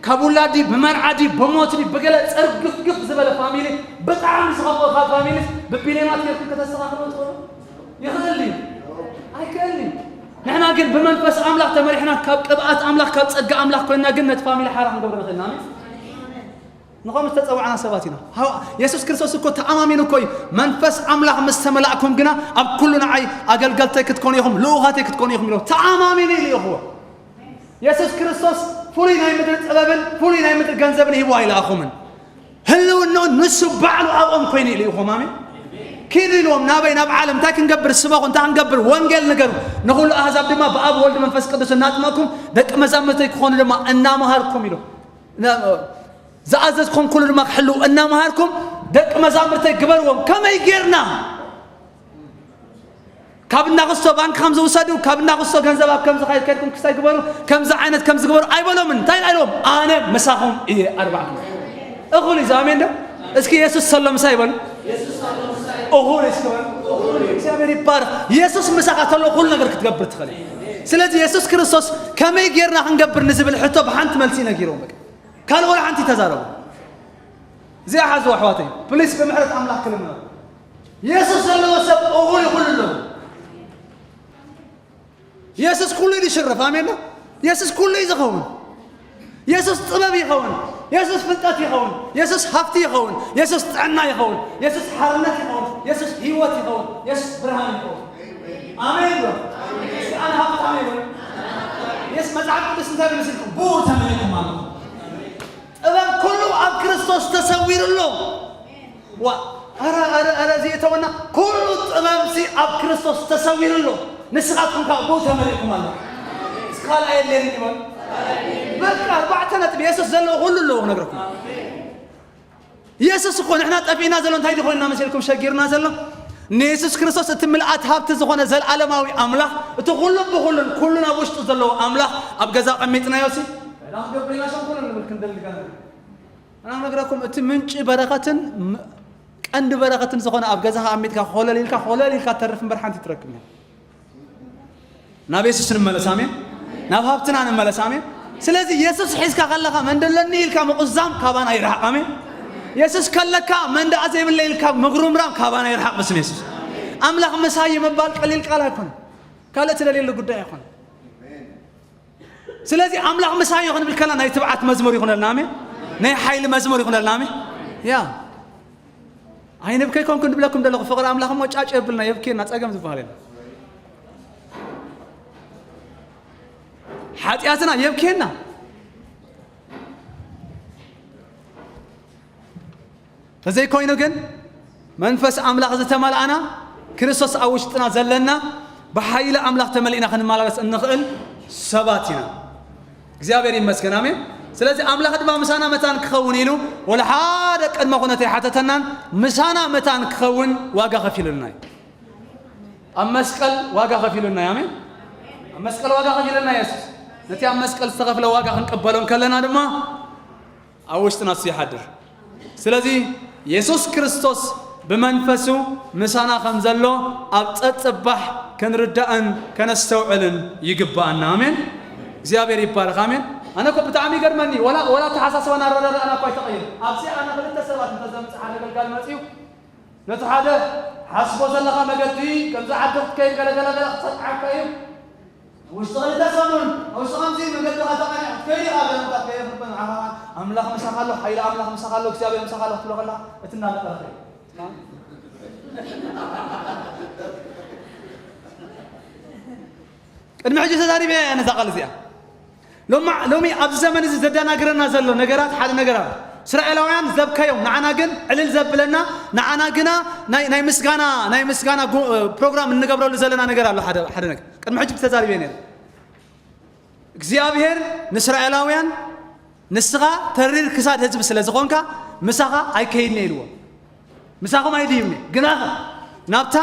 ካብ ውላዲ ብመርዓዲ ብሞትዲ ብገለ ጸርግፍግፍ ዝበለ ፋሚሊ፣ ብጣዕሚ ዝኸፍኦ ካብ ፋሚሊ፣ ብቢልዮናት ጌርኩም ከተስተኻኽሎ ትኽእሉ? ይኽእል ድዩ? ኣይክእል ድዩ? ንሕና ግን ብመንፈስ ኣምላኽ ተመሪሕና፣ ካብ ቅብኣት ኣምላኽ፣ ካብ ጸጋ ኣምላኽ ኮይና ግን ነቲ ፋሚሊ ሓራ ክንገብሮ ንኽእል ኢና። ኣሜን። ንኸም ዝተጸዋዕና ሰባት ኢና። ሃው-፣ የሱስ ክርስቶስ እኮ ተኣማሚኑ እኮ እዩ፣ "መንፈስ ኣምላኽ ምስ ተመላእኩም ግና ኣብ ኩሉ ንዓይ ኣገልገልተይ ክትኮኑ ኢኹም፣ ልኡኻተይ ክትኮኑ ኢኹም" ኢሉ ተኣማሚኑ ኢሉ ይኹዎ። የሱስ ክርስቶስ ፍሉይ ናይ ምድሪ ጥበብን ፍሉይ ናይ ምድሪ ገንዘብን ሂቡ ኣይለኣኹምን። ህልውንኡ ንሱ ባዕሉ ኣብኦም ኮይኑ ኢሉ ይኹም። ኣሜን። ኪዱ ኢልዎም፣ ናበይ? ናብ ዓለም። እንታይ ክንገብር? ስበኹ። እንታይ ክንገብር? ወንጌል ንገሩ። ንኹሉ ኣህዛብ ድማ ብኣብ ወልድ መንፈስ ቅዱስ እናጥመቅኩም ደቂ መዛሙርተይ ክኾኑ ድማ እናመሃርኩም ኢሉ። ና-፣ ዝኣዘዝኩም ኩሉ ድማ ክሕልዉ እናመሃርኩም ደቂ መዛሙርተይ ግበርዎም። ከመይ ጌርና? ካብ እናኽስቶ ባንክ ከም ዝውሰዱ፣ ካብ እናኽስቶ ገንዘብ ኣብ ከም ዝኸይድ ከድኩም ክስታይ ግበሩ፣ ከምዚ ዓይነት ከም ዝግበሩ ኣይበሎምን። እንታይ ኢልዎም? ኣነ ምሳኹም እየ ኣርባዕተ። እኹል እዩ። ኣሜን ዶ? እስኪ የሱስ ሰሎ ምሳይ ይበሉ። እኹል እዩ እስኪ በሉ። እግዚኣብሔር ይባረኽ። የሱስ ምሳኻ ተሎ ኩሉ ነገር ክትገብር ትኽእል። ስለዚ የሱስ ክርስቶስ ከመይ ጌርና ክንገብር ንዝብል ሕቶ ብሓንቲ መልሲ ነጊርዎም። በቃ ካልእ ወላ ሓንቲ ተዛረቡ። እዚኣ ሓዙ ኣሕዋተይ፣ ፕሊስ ብምሕረት ኣምላኽ ክልምኖ። የሱስ ዘለዎ ሰብ እኹል ይኹል ኣለዎ። የሱስ ኩሉ እዩ ዝሽረፍ። ኣሜን ነው። የሱስ ኩሉ እዩ ዝኸውን። የሱስ ጥበብ ይኸውን። የሱስ ፍልጠት ይኸውን። የሱስ ሃፍቲ ይኸውን። የሱስ ጥዕና ይኸውን። የሱስ ሓርነት ይኸውን። የሱስ ህይወት ይኸውን። የሱስ ብርሃን ይኸውን። ኣሜን ነው። እስኪ ኣነ ሃብታም ይበል። የስ መጽሓፍ ቅዱስ እንታይ ይብል መሲልኩም? ብኡ ተመሊእኩም ኣለኹም። ጥበብ ኩሉ ኣብ ክርስቶስ ተሰዊሩ ኣሎ። ዋ፣ ኣረ፣ ኣረ፣ ኣረ፣ እዚ እተወና፣ ኩሉ ጥበብሲ ኣብ ክርስቶስ ተሰዊሩ ኣሎ። ንስኻትኩም ከዓ ብኡ ተመሊእኩም ኣሎ። እስካል ኣየድልየንን ይበል። በቃ፣ ኣርባዕተ ነጥቢ። የሱስ ዘለዎ ኩሉ ኣለዎ ክነግረኩም። የሱስ እኮ ንሕና ጠፊእና ዘሎ እንታይ ድኾንና መሲልኩም ሸጊርና ዘሎ? ንየሱስ ክርስቶስ እቲ ምልኣት ሃብቲ ዝኾነ ዘልኣለማዊ ኣምላኽ፣ እቲ ኩሉ ብኹሉን ኩሉን ኣብ ውሽጡ ዘለዎ ኣምላኽ ኣብ ገዛ ቀሚጥናዮ ሲ? ዕዳ ክገብር ኢና ሸንኮለል ንብል ክንደሊ ገና። ኣና ነግረኩም፣ እቲ ምንጪ በረኸትን ም-፣ ቀንዲ በረኸትን ዝኾነ ኣብ ገዛኻ ኣሚጥካ ኮለል ኢልካ፣ ኮለል ኢልካ ተርፍ እምበር ሓንቲ ትረክብ እያ። ናብ የሱስ ንመለስ፣ ኣሜን። ናብ ሃብትና ንመለስ፣ ኣሜን። ስለዚ የሱስ ሒዝካ ከለኻ መንደለኒ ኢልካ ምቁዛም ካባና ይርሓቕ፣ ኣሜን። የሱስ ከለካ መንደኣ ዘይብለ ኢልካ ምጉርምራም ካባና ይርሓቕ ብስም የሱስ። ኣምላኽ ምሳይ ምባል ቀሊል ቃል ኣይኮነን። ካልእ ትደልየሉ ጉዳይ ኣይኮነን። ስለዚ ኣምላኽ ምሳይ እዩ ክንብል ከለና ናይ ትብዓት መዝሙር ይኹነልና፣ ኣሜን። ናይ ሓይሊ መዝሙር ይኹነልና፣ ኣሜን። ያ ኣይንብከይ ኮንኩ ንብለኩም ዘለኹ ፍቕሪ ኣምላኽ እሞ ጫጭ የብልና፣ የብኬና፣ ጸገም ዝበሃል የለን። ሓጢኣትና የብኬና። ተዘይኮይኑ ግን መንፈስ ኣምላኽ ዝተመልኣና፣ ክርስቶስ ኣብ ውሽጥና ዘለና፣ ብሓይሊ ኣምላኽ ተመሊእና ክንመላለስ እንኽእል ሰባት ኢና። እግዚኣብሔር ይመስገን፣ ኣሜን። ስለዚ ኣምላኽ ድማ ምሳና መታን ክኸውን ኢሉ ወላ ሓደ ቅድመ ኩነት ኣይሓተተናን፣ ምሳና መታን ክኸውን ዋጋ ከፊሉልና እዩ። ኣብ መስቀል ዋጋ ከፊሉልና እዩ፣ ኣሜን። ኣብ መስቀል ዋጋ ከፊሉልና የሱስ። ነቲ ኣብ መስቀል ዝተኸፍለ ዋጋ ክንቅበሎ እንከለና ድማ ኣብ ውሽጥና እሱ ይሓድር። ስለዚ የሱስ ክርስቶስ ብመንፈሱ ምሳና ከም ዘሎ ኣብ ጸጽባሕ ክንርዳእን ከነስተውዕልን ይግባኣና። ኣሜን። እግዚኣብሔር ይባረኽ። ኣሜን። ኣነ እኮ ብጣዕሚ ይገርመኒ። ወላ፣ ወላ ኣተሓሳስባና ኣረዳድኣና እኳ ኣይተቐየረ። ኣብዚ ኣነ ክልተ ሰባት እንተዘምጽእ ሓደ ኣገልጋሊ መጺኡ ነቲ ሓደ ሓስቦ ዘለኻ መገዲ ከምዚ ዓዲ ክትከይድ ገለ ገለ ገለ ክጸጥዓካ እዩ። ውሽጢ ክልተ ሰሙን፣ ውሽጢ ከምዚ መገዲ ከተቐንዕ ክትከይድ ኢኻ። ገለ ምታት ከየፍርበ ንዓኻ ኣምላኽ ምሳኻ ኣሎ፣ ሓይሊ ኣምላኽ ምሳኻ ኣሎ፣ እግዚኣብሔር ምሳኻ ኣሎ ክትብሎ ከለኻ እቲ እናነቐረኸ እዩ። ቅድሚ ሕጂ ተዛሪበ እያ ነዛ ቃል እዚኣ። ሎማ-፣ ሎሚ ኣብዚ ዘመን እዚ ዘደናግረና ዘሎ ነገራት ሓደ ነገር ኣሎ። እስራኤላውያን ዘብከዮም፣ ንዓና ግን ዕልል ዘብለና፣ ንዓና ግና ናይ፣ ናይ ምስጋና፣ ናይ ምስጋና ጉ-፣ ፕሮግራም እንገብረሉ ዘለና ነገር ኣሎ። ሓደ፣ ሓደ ነገር ቅድሚ ሕጂ ተዛሪበ ነይረ። እግዚኣብሔር ንእስራኤላውያን፣ "ንስኻ ተሪር ክሳድ ህዝቢ ስለ ዝኾንካ፣ ምሳኻ ኣይከይድን እየ" ኢልዎ። "ምሳኹም ኣይድይብን እየ፣ ግናኸ ናብታ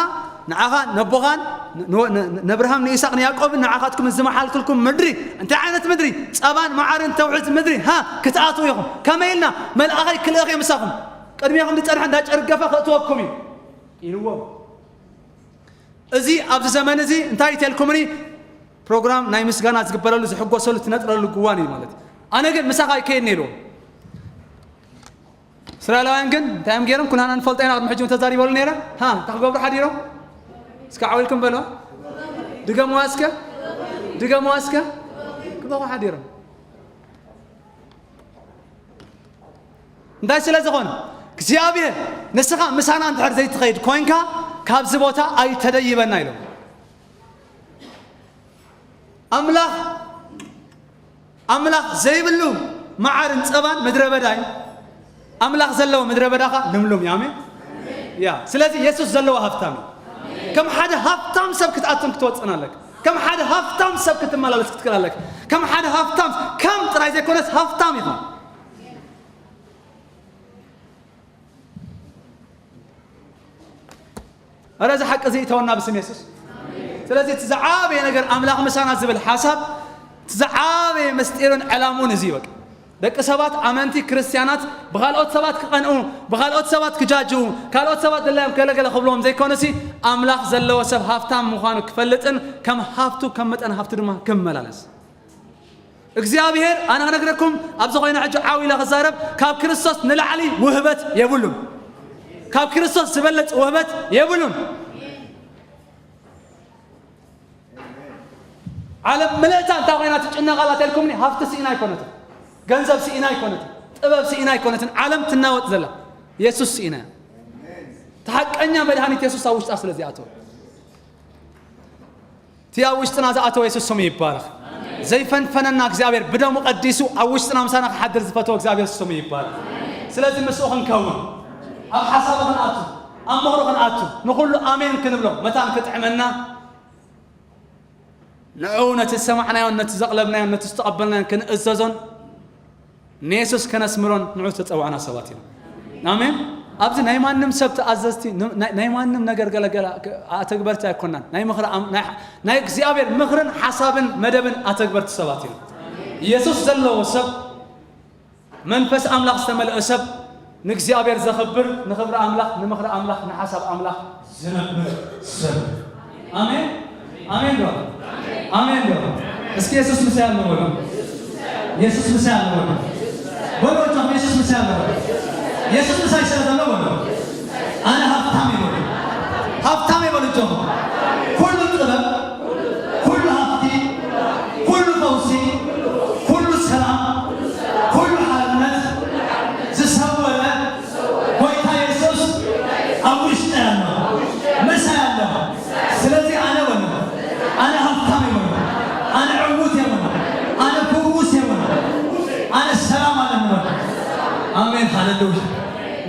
ንዓኻ ነቦኻን ን-፣ ን-፣ ነብርሃም፣ ንይስሐቅ፣ ንያዕቆብን ንዓኻትኩም ዝመሓልኩልኩም ምድሪ፣ እንታይ ዓይነት ምድሪ? ጸባን መዓርን ተውሕዝ ምድሪ፣ ሃ፣ ክትኣትዉ ኢኹም። ከመይ ኢልና? መልኣኸይ ክልእኽ እየ ምሳኹም። ቅድሜኹም ዝጸንሐ እንዳጨርገፈ ከእትወኩም እዩ ኢልዎም። እዚ ኣብዚ ዘመን እዚ እንታይ ይተልኩምኒ? ፕሮግራም ናይ ምስጋና ዝግበረሉ፣ ዝሕጎሰሉ፣ ትነጥረሉ ግዋን እዩ ማለት እዩ። ኣነ ግን ምሳኻ ኣይከይድን ኢልዎም። እስራኤላውያን ግን እንታይ እዮም ገይሮም? ኩናና ንፈልጦ ኢና፣ ቅድሚ ሕጂ እውን ተዛሪበሉ ነይረ። ሃ፣ እንታይ ክገብሩ ሓዲሮም? እስከ ዓዊልኩም በልዋ። ድገምዋ እስከ። ድገምዋ እስከ። ክበኹ ሓዲሮም። እንታይ ስለ ዝኾነ? እግዚኣብሔር፣ ንስኻ ምሳና እንድሕር ዘይትኸይድ ኮይንካ፣ ካብዚ ቦታ ኣይተደይበና ኢሎም። ኣምላኽ፣ ኣምላኽ ዘይብሉ መዓርን ጸባን ምድረ በዳ እዩ። ኣምላኽ ዘለዎ ምድረ በዳ ኸኣ ልምሉም እዩ። ኣሜን። ያ፣ ስለዚ የሱስ ዘለዎ ሃብታም እዩ። ከም ሓደ ሃብታም ሰብ ክትኣቱን ክትወጽን ኣለካ። ከም ሓደ ሃብታም ሰብ ክትመላለስ ክትክእል ኣለካ። ከም ሓደ ሃብታም፣ ከም ጥራይ ዘይኮነስ ሃብታም ኢኻ። ኣረ፣ እዚ ሓቂ እዚ ይእተወና ብስም የሱስ። ስለዚ እቲ ዝዓበየ ነገር ኣምላኽ ምሳና ዝብል ሓሳብ፣ እቲ ዝዓበየ ምስጢርን ዕላምኡን እዚ እዩ። በቃ፣ ደቂ ሰባት፣ ኣመንቲ ክርስትያናት፣ ብኻልኦት ሰባት ክቐንኡ፣ ብኻልኦት ሰባት ክጃጅዉ፣ ካልኦት ሰባት ድላዮም ገለገለ ክብልዎም ዘይኮነሲ፣ ኣምላኽ ዘለዎ ሰብ ሃብታም ምዃኑ ክፈልጥን ከም ሃብቱ፣ ከም መጠን ሃብቱ ድማ ክመላለስ። እግዚኣብሔር፣ ኣነ ክነግረኩም፣ ኣብዚ ኮይነ ሕጂ ዓው ኢለ ክዛረብ፣ ካብ ክርስቶስ ንላዕሊ ውህበት የብሉን። ካብ ክርስቶስ ዝበለጽ ውህበት የብሉን። ዓለም ምልእታ እንታይ ኮይና ትጭነቕ ኣላ ተልኩምኒ? ሃብቲ ስኢና ኣይኮነትን። ገንዘብ ስኢና ኣይኮነትን። ጥበብ ስኢና ኣይኮነትን። ዓለም ትናወጥ ዘላ። የሱስ ስኢና እያ። እቲ ሓቀኛ መድሃኒት የሱስ ኣብ ውሽጣ ስለ ዝኣተወ። እቲ ኣብ ውሽጥና ዝኣተወ የሱስ ስሙ ይባረኽ። ዘይፈንፈነና እግዚኣብሔር ብደሙ ቀዲሱ ኣብ ውሽጥና ምሳና ክሓድር ዝፈተወ እግዚኣብሔር ስሙ ይባረኽ። ስለዚ ምስኡ ክንከውን ኣብ ሓሳቡ ክንኣቱ፣ ኣብ ምኽሩ ክንኣቱ፣ ንኹሉ ኣሜን ክንብሎ መታን ክጥዕመና ንዕኡ ነቲ ዝሰማዕናዮን ነቲ ዘቕለብናዮን ነቲ ዝተቐበልናዮን ክንእዘዞን ንየሱስ ከነስምሮን ንዑ ዝተጸዋዕና ሰባት ኢና። ኣሜን። ኣብዚ ናይ ማንም ሰብ ተኣዘዝቲ፣ ን-፣ ናይ፣ ናይ ማንም ነገር ገለገለ ኣተግበርቲ ኣይኮናን። ናይ ምኽሪ ኣም-፣ ናይ፣ ናይ እግዚኣብሔር ምኽርን ሓሳብን መደብን ኣተግበርቲ ሰባት ኢና። የሱስ ዘለዎ ሰብ፣ መንፈስ ኣምላኽ ዝተመልአ ሰብ፣ ንእግዚኣብሔር ዘኽብር፣ ንኽብሪ ኣምላኽ፣ ንምኽሪ ኣምላኽ፣ ንሓሳብ ኣምላኽ ዝነብር ሰብ። ኣሜን። ኣሜን ዶ? ኣሜን ዶ? እስኪ የሱስ ምሳይ ኣሎ በሉ። የሱስ ምሳይ ኣሎ በሉ። በሉ እጆም፣ የሱስ ምሳይ ኣሎ በሉ። የሱስ ምሳይ ስለ ዘሎ በሉ። ኣነ ሃብታም እየ በሉ። ሃብታም እየ በሉ እጆም። ኩሉ ጥበብ፣ ኩሉ ሃብቲ፣ ኩሉ ፈውሲ፣ ኩሉ ሰላም፣ ኩሉ ሓርነት ዝሰወረ ጎይታ የሱስ ኣብ ውሽጢ ኣሎ፣ ምሳይ ኣሎ። ስለዚ ኣነ በሉ፣ ኣነ ሃብታም እየ በሉ፣ ኣነ ዕዉት እየ በሉ፣ ኣነ ፍዉስ እየ በሉ፣ ኣነ ሰላም ኣለኒ በሉ። ኣሜን፣ ሃሌሉያ።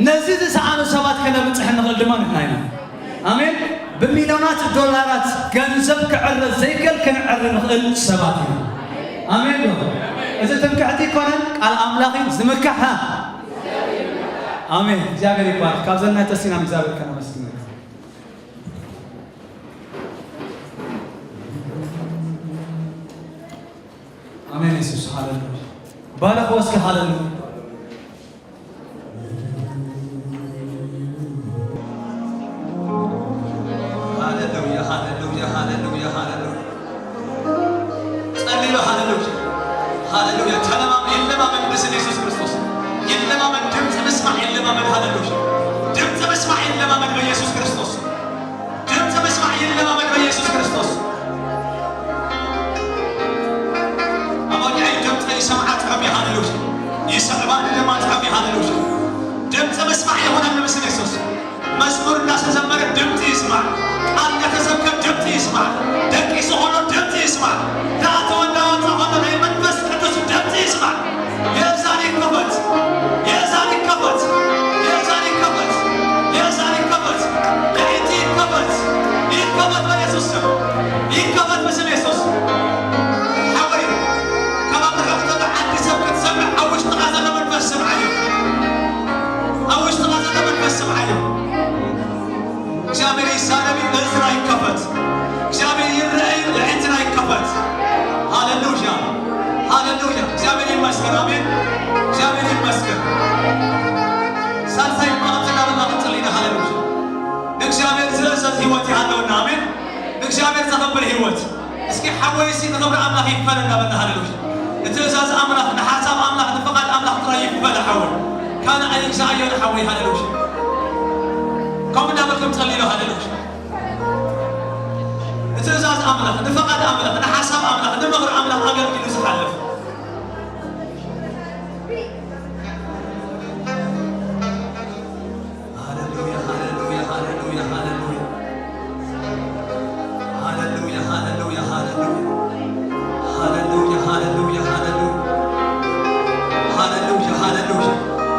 ነዚ ዝሰኣኑ ሰባት ከነብጽሕ እንኽእል ድማ ንሕና ኢና። ኣሜን። ብሚልዮናት ዶላራት ገንዘብ ክዕረ ዘይከል ክንዕሪ ንኽእል ሰባት ኢና። ኣሜን ዶ? እዚ ትምክሕቲ ይኮነን፣ ቃል ኣምላኽ እዩ ዝምክሕ። ኣሜን። እግዚኣብሔር ይባረክ። ካብ ዘናይ ተሲና እግዚኣብሔር ከነመስግን። ኣሜን። የሱስ ሃሌሉያ። ባረኽ ወስከ ሃሌሉያ። ሃሌሉያ፣ ሃሌሉያ፣ ሃሌሉያ፣ ሃሌሉያ። ጸልዩ፣ ሃሌሉያ፣ ሃሌሉያ። ተለማመድ፣ ይለማመድ ብስም የሱስ ክርስቶስ። ይለማመድ፣ ድምፂ ምስማዕ ይለማመድ። ሃሌሉያ። ድምፂ ምስማዕ ይለማመድ በኢየሱስ ክርስቶስ። ድምፂ ምስማዕ ይለማመድ በኢየሱስ ክርስቶስ። ኣባጊዐይ ድምፂ ይሰምዓ ጥዑም እዩ። ሃሌሉያ። ይስዕባ ድማ ጥዑም እዩ። ሃሌሉያ። ድምፂ ምስማዕ ይሆነን ብስም የሱስ። መዝሙር እንዳተዘመረ ድምፂ ይስማዕ። ቃል እንዳተሰብከ ድምፂ ይስማዕ። ደቂሱ ከሎ ድምፂ ይስማዕ። እንዳኣተወ እንዳወፃ ከሎ ናይ መንፈስ ቅዱስ ድምፂ ይስማዕ። የእዛን ይከፈት፣ የእዛን ይከፈት፣ የእዛን ይከፈት፣ የእዛን ይከፈት፣ የዒንቲ ይከፈት፣ ይከፈት በኢየሱስ ስም፣ ይከፈት ብስም የሱስ። ሓወይ፣ ካብ ኣብ ርሑቕ ዘሎ ዓዲ ሰብ ክትሰምዕ ኣብ ውሽጥኻ ዘሎ መንፈስ ስምዓዮ። ኣብ ውሽጥኻ ዘሎ መንፈስ ስምዓዮ። እግዚኣብሔር ይዛረብ እዩ፣ እዝራ ይከፈት። ኣሜን። እግዚኣብሔር ይመስገን። ሳልሳይ ድማ ከምዚ እናበልና ክንጽሊ ኢና። ሃሌሉያ። ንእግዚኣብሔር ዝእዘዝ ህይወት ይሃለወና። ኣሜን። ንእግዚኣብሔር ዘኸብር ህይወት። እስኪ ሓወይ፣ እስኪ ንኽብሪ ኣምላኽ ይክፈል እናበልና። ሃሌሉያ። ንትእዛዝ ኣምላኽ፣ ንሓሳብ ኣምላኽ፣ ንፍቓድ ኣምላኽ ጥራይ ይክፈል ሓወይ። ካልእ ኣይግዛእዮ ንሓወይ። ሃሌሉያ። ከምኡ እናበልኩም ጸልዩ። ሃሌሉያ። ንትእዛዝ ኣምላኽ፣ ንፍቓድ ኣምላኽ፣ ንሓሳብ ኣምላኽ፣ ንምኽሪ ኣምላኽ ኣገልጊሉ ዝሓልፍ። ሃሌሉያ፣ ሃሌሉያ፣ ሃሌሉያ፣ ሃሌሉያ። ሃሌሉያ፣ ሃሌሉያ፣ ሃሌሉያ። ሃሌሉያ፣ ሃሌሉያ፣ ሃሌሉያ። ሃሌሉያ፣ ሃሌሉያ።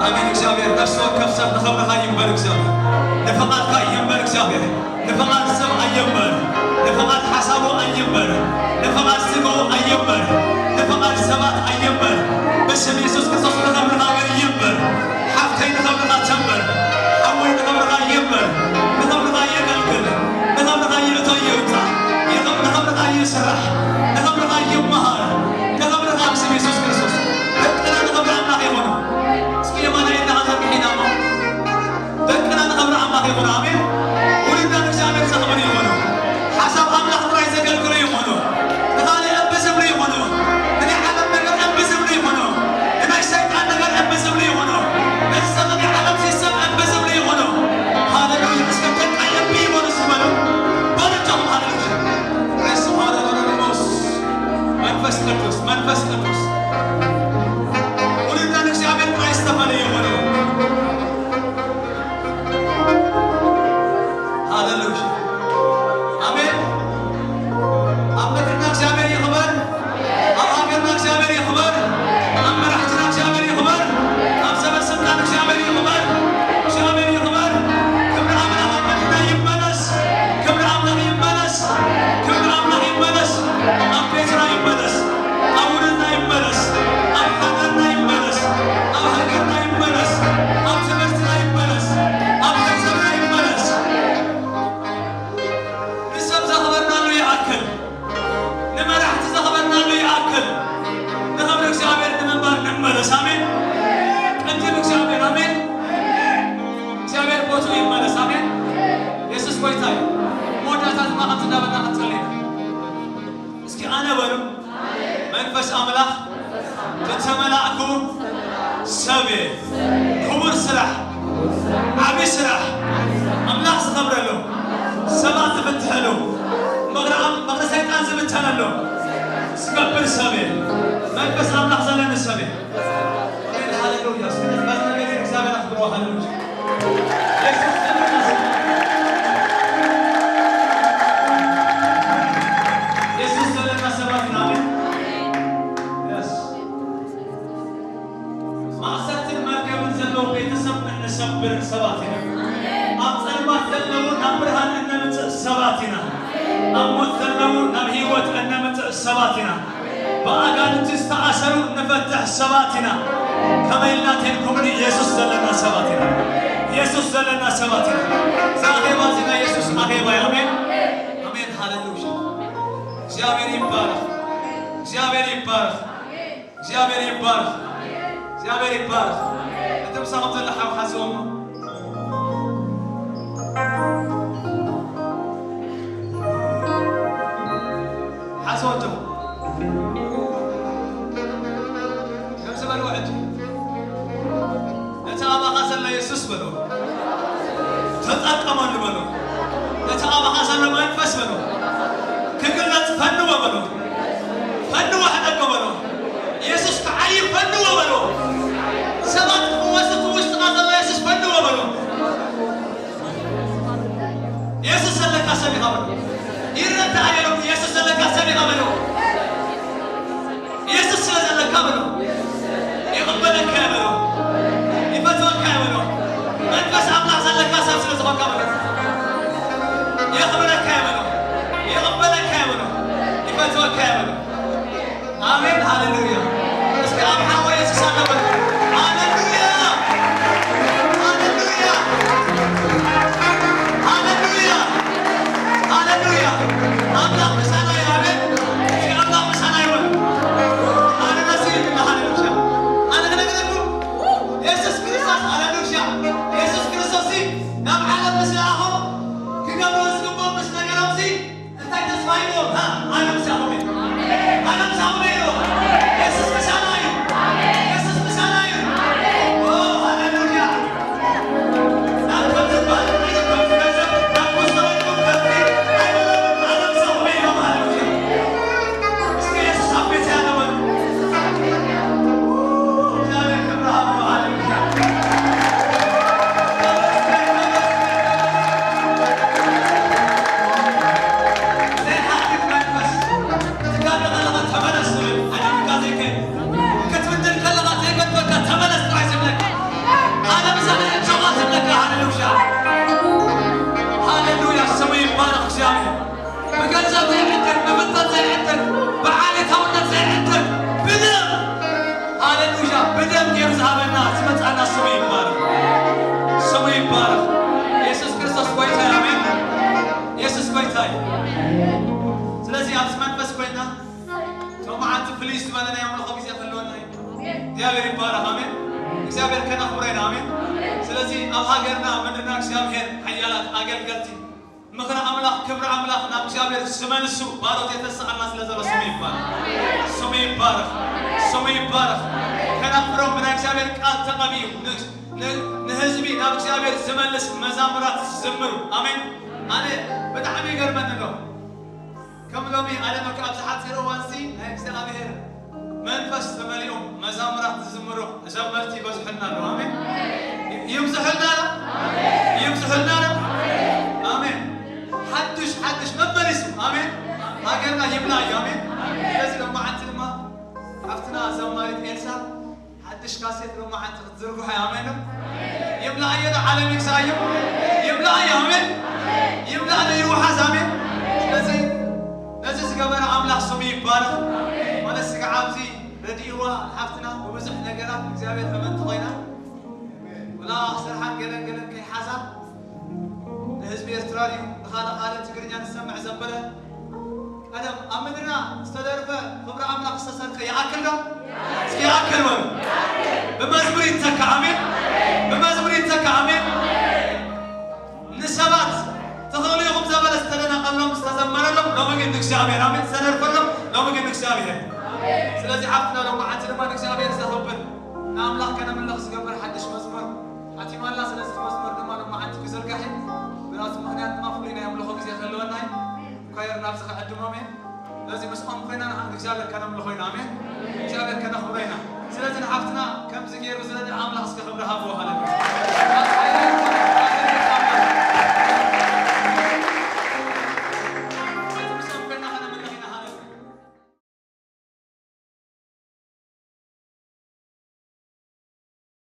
ኣሜን። እግዚኣብሔር ነፍሲ ወከፍ ሰብ ንኽብርኻ ይንበር እግዚኣብሔር። ንፍቓድካ ይንበር እግዚኣብሔር። ንፍቓድ ሰብ ኣይንበር። ንፍቓድ ሓሳቡ ኣይንበር። ንፍቓድ ስጋኡ ኣይንበር። ንፍቓድ ሰባት ኣይንበር። ብስም የሱስ ክርስቶስ ንኽብርኻ ግን ይንበር። ሓፍተይ ንኽብርኻ ትንበር። ሓወይ ንኽብርኻ ይንበር። ንኽብርኻ የገልግል። ንኽብርኻ ይእቶ ይውጻእ። ይኽብ-፣ ንኽብርኻ ይስራሕ። ንኽብርኻ ይመሃር። ንኽብርኻ ብስም የሱስ ክርስቶስ። ደቅና ንኽብሪ ኣምላኽ ይኹኑ። እስኪ የማናይ ኢድና ዘርግሕ ኢና እሞ። ደቅና ንኽብሪ ኣምላኽ ይኹኑ። ኣሜን። ውሉድና ንእግዚኣብሔር ዘኽብሩ ይኹኑ። ሓሳብ ኣምላኽ ጥራይ ዘገልግሉ ይኹኑ። ንኻልእ እምቢ ዝብሉ ይኹኑ። ንናይ ዓለም ነገር እምቢ ዝብሉ ይኹኑ። ንናይ ሰይጣን ነገር እምቢ ዝብሉ ይኹኑ። ነዚ ዘመን ዓለም ሲስተም እምቢ ዝብሉ ይኹኑ። ሃሌሉያ። እስከ ደቀይ እምቢ ይበሉ ዝበሉ በሉ እጆኹም። ሃሌሉያ። ሬስ ሃሌሉያ። መንፈስ ቅዱስ፣ መንፈስ ቅዱስ። ውሉድና ንእግዚኣብሔር ጥራይ ዝተፈለየ ይኹኑ። ሃሌሉያ። ኣሜን። ኣብ ምድርና እግዚኣብሔር ይኽበር። ኣብ ሃገርና እግዚኣብሔር ይኽበር። ኣብ መራሕትና እግዚኣብሔር ይኽበር። ኣብ ሰበ ስልጣን እግዚኣብሔር ይኽበር። እግዚኣብሔር ይኽበር። ክብሪ ኣምላኽ ኣብ ምድርና ይመለስ። ክብሪ ኣምላኽ ይመለስ። ክብሪ ኣምላኽ ይመለስ። ኣብ ቤትና ይመለስ። ኣብ ውሉድና ይመለስ። ኣብ ሓዳርና ይመለስ። ኣብ ሃገርና ይመለስ። ኣብ ትምህርትና ይመለስ። ኣብ ገንዘብና ይመለስ። ንሰብ ዘኽበርናሉ ይኣክል፣ ንመራሕቲ ዘኽበርናሉ ይኣክል፣ ንኽብሪ እግዚኣብሔር ንምንባር ንመለስ። ኣሜን። ቅድም እግዚኣብሔር፣ ኣሜን። እግዚኣብሔር ቦትኡ ይመለስ። ኣሜን። የሱስ ጐይታ እዩ። መወዳእታ ድማ ከምዚ እንዳበልና ክንጸሊ ኢና። እስኪ ኣነ በሉ፣ መንፈስ ኣምላኽ ዝተመላእኩ ሰብ እየ። ክቡር ስራሕ፣ ዓቢ ስራሕ፣ ኣምላኽ ዝኸብረሉ፣ ሰባት ዝፍትሐሉ፣ ምኽሪ ኣም-፣ ምኽሪ ሰይጣን ዝብተነሉ ዝገብር ሰብ እየ። መንፈስ ኣምላኽ ዘለኒ ሰብ እየ። ኣሜን፣ ሃሌሉያ። እስኪ ነዚ በዚ ነገር እዚ እግዚኣብሔር ኣኽብርዎ። ሃሌሉያ። የሱስ ዘለና ሰባት፣ የሱስ ዘለና ሰባት ኢና። ኣሜን። የስ። ማእሰርትን መርገምን ዘለዎ ቤተሰብ እንሰብር ሰባት ኢና። ኣብ ጸልማት ዘለዉ ናብ ብርሃን እነምጽእ ሰባት ኢና። ኣብ ሞት ዘለዉ ናብ ህይወት እነምጽእ ሰባት ኢና። ብኣጋንንቲ ዝተኣሰሩ እንፈትሕ ሰባት ኢና። ከመይ ኢልና ተልኩምኒ? የሱስ ዘለና ሰባት ኢና። የሱስ ዘለና ሰባት ኢና። እዚ ኣኼባ እዚ ናይ የሱስ ኣኼባ እዩ። ኣሜን። ኣሜን። ሃሌሉያ። እግዚኣብሔር ይባረኽ። እግዚኣብሔር ይባረኽ። እግዚኣብሔር ይባረኽ። እግዚኣብሔር ይባረኽ። እቲ ምሳኹም ዘሎ ሓው ሓዝዎ እሞ። ሓዝዎ ኣጆኹም። ከምዚ በልዎ ሕጂ። ነቲ ኣባኻ ዘሎ የሱስ በሎ። ተጠቀመሉ በሎ። ነቲ ኣባኻ ዘሎ መንፈስ በሎ። ክግለጽ ፈንዎ በሎ። ፈንዎ ሕደጎ በሎ። የሱስ ክዓዪ ፈንዎ በሎ። ሰባት ክፍወሱ እቲ ውሽጥኻ ዘሎ የሱስ ፈንዎ በሎ። የሱስ ዘለካ ሰብ ኢኻ በሎ። ይረዳእ እየ በሎ። የሱስ ዘለካ ሰብ ኢኻ በሎ። የሱስ ስለ ዘለካ በሎ። ይቕበለካ እየ በሎ። ይፈትወካ እየ በሎ። መንፈስ ኣምላኽ ዘለካ ሰብ ስለ ዝኾንካ በሎ። የኽብረካ እየ በሎ። ይቕበለካ እየ በሎ። ይፈትወካ እየ በሎ። ኣሜን፣ ሃሌሉያ። እስኪ ኣብ ሓወይ የሱስ ኣሎ በሉ። ሃሌሉያ፣ ሃሌሉያ፣ ሃሌሉያ፣ ሃሌሉያ። ኣምላኽ ምሳና እዩ። ኣሜን። እስኪ ኣምላኽ ምሳና ይበሉ። ኣነ ደስ ይብል። ሃሌሉያ። ናይ ኣምልኾ ግዜ ክህልወና እዩ። እግዚኣብሔር ይባረኽ። ኣሜን። እግዚኣብሔር ከነኽብሮ ኢና። ኣሜን። ስለዚ ኣብ ሃገርና ምድርና እግዚኣብሔር ሓያላት ኣገልገልቲ ምኽሪ ኣምላኽ ክብሪ ኣምላኽ ናብ እግዚኣብሔር ዝመልሱ ባሮት የተሰኣልና ስለ ዘሎ ስሙ ይባረኽ። ስሙ ይባረኽ። ስሙ ይባረኽ። ከነኽብሮም ብናይ እግዚኣብሔር ቃል ተቐቢኡ ን- ን- ንህዝቢ ናብ እግዚኣብሔር ዝመልስ መዛሙራት ዝዝምሩ። ኣሜን። ኣነ ብጣዕሚ ይገርመኒ ኣሎ። ከም ሎሚ ኣነ መከ ኣብዚ ሓፂር እዋን እዚ ናይ እግዚኣብሔር መንፈስ ተመሊኦም መዛሙራት ዝዝምሩ ዘመርቲ ይበዝሑልና ኣለዉ። ኣሜን። ይብዝሑልና ዶ? ይብዝሑልና ዶ? ኣሜን። ሓድሽ ሓድሽ መመሊሱ። ኣሜን። ሃገርና ይብላ እዩ። ኣሜን። ስለዚ ሎማዓንቲ ድማ ሓፍትና ዘማሪት ኤልሳ ሓድሽ ካሴት ሎማዓንቲ ክትዝርግሖ እዩ። ኣሜን ዶ? ይብላ እየ ዶ? ዓለም ይግዛ እዩ። ይብላ እዩ። ኣሜን። ይብላ ዶ? ይውሓዝ። ኣሜን። ስለዚ ነዚ ዝገበረ ኣምላኽ ስሙ ይባረኽ። ማለት ስጋዕ ኣብዚ ረድእዋ ሓፍትና ብብዙሕ ነገራት እግዚኣብሔር እመንቲ ኮይና ወላ ስርሓን ገለን ገለን ከይሓዛ ንህዝቢ ኤርትራ ድዩ ንኻልእ ካልእ ትግርኛ ንሰምዕ ዘበለ ቀደም ኣብ ምድርና ዝተደርፈ ክብሪ ኣምላኽ ዝተሰርቀ ይኣክል ዶ? እስኪ ይኣክል በሉ። ብመዝሙር ይተካ። ኣሜን። ብመዝሙር ይተካ። ኣሜን። ንሰባት ትኽእሉ ኢኹም ዘበለ ዝተደነቐሎም ዝተዘመረሎም ሎሚ ግን ንእግዚኣብሔር። ኣሜን። ዝተደርፈሎም ሎሚ ግን ንእግዚኣብሔር። ስለዚ ሓፍትና ሎማዓንቲ ድማ ንእግዚኣብሔር ዘኽብር ንኣምላኽ ከነምልኽ ዝገብር ሓድሽ መዝሙር ሓቲማላ። ስለዚ መዝሙር ድማ ሎማዓንቲ ክዝርጋሕ እዩ። ብናቱ ምኽንያት ድማ ፍሉይ ናይ ኣምልኾ ግዜ ክህልወና እዩ። ኳየር ናብዚ ክዕድሞም እየ። ስለዚ ምስኦም ኮይና ንሓንቲ እግዚኣብሔር ከነምልኾ ኢና። ኣሜን። እግዚኣብሔር ከነ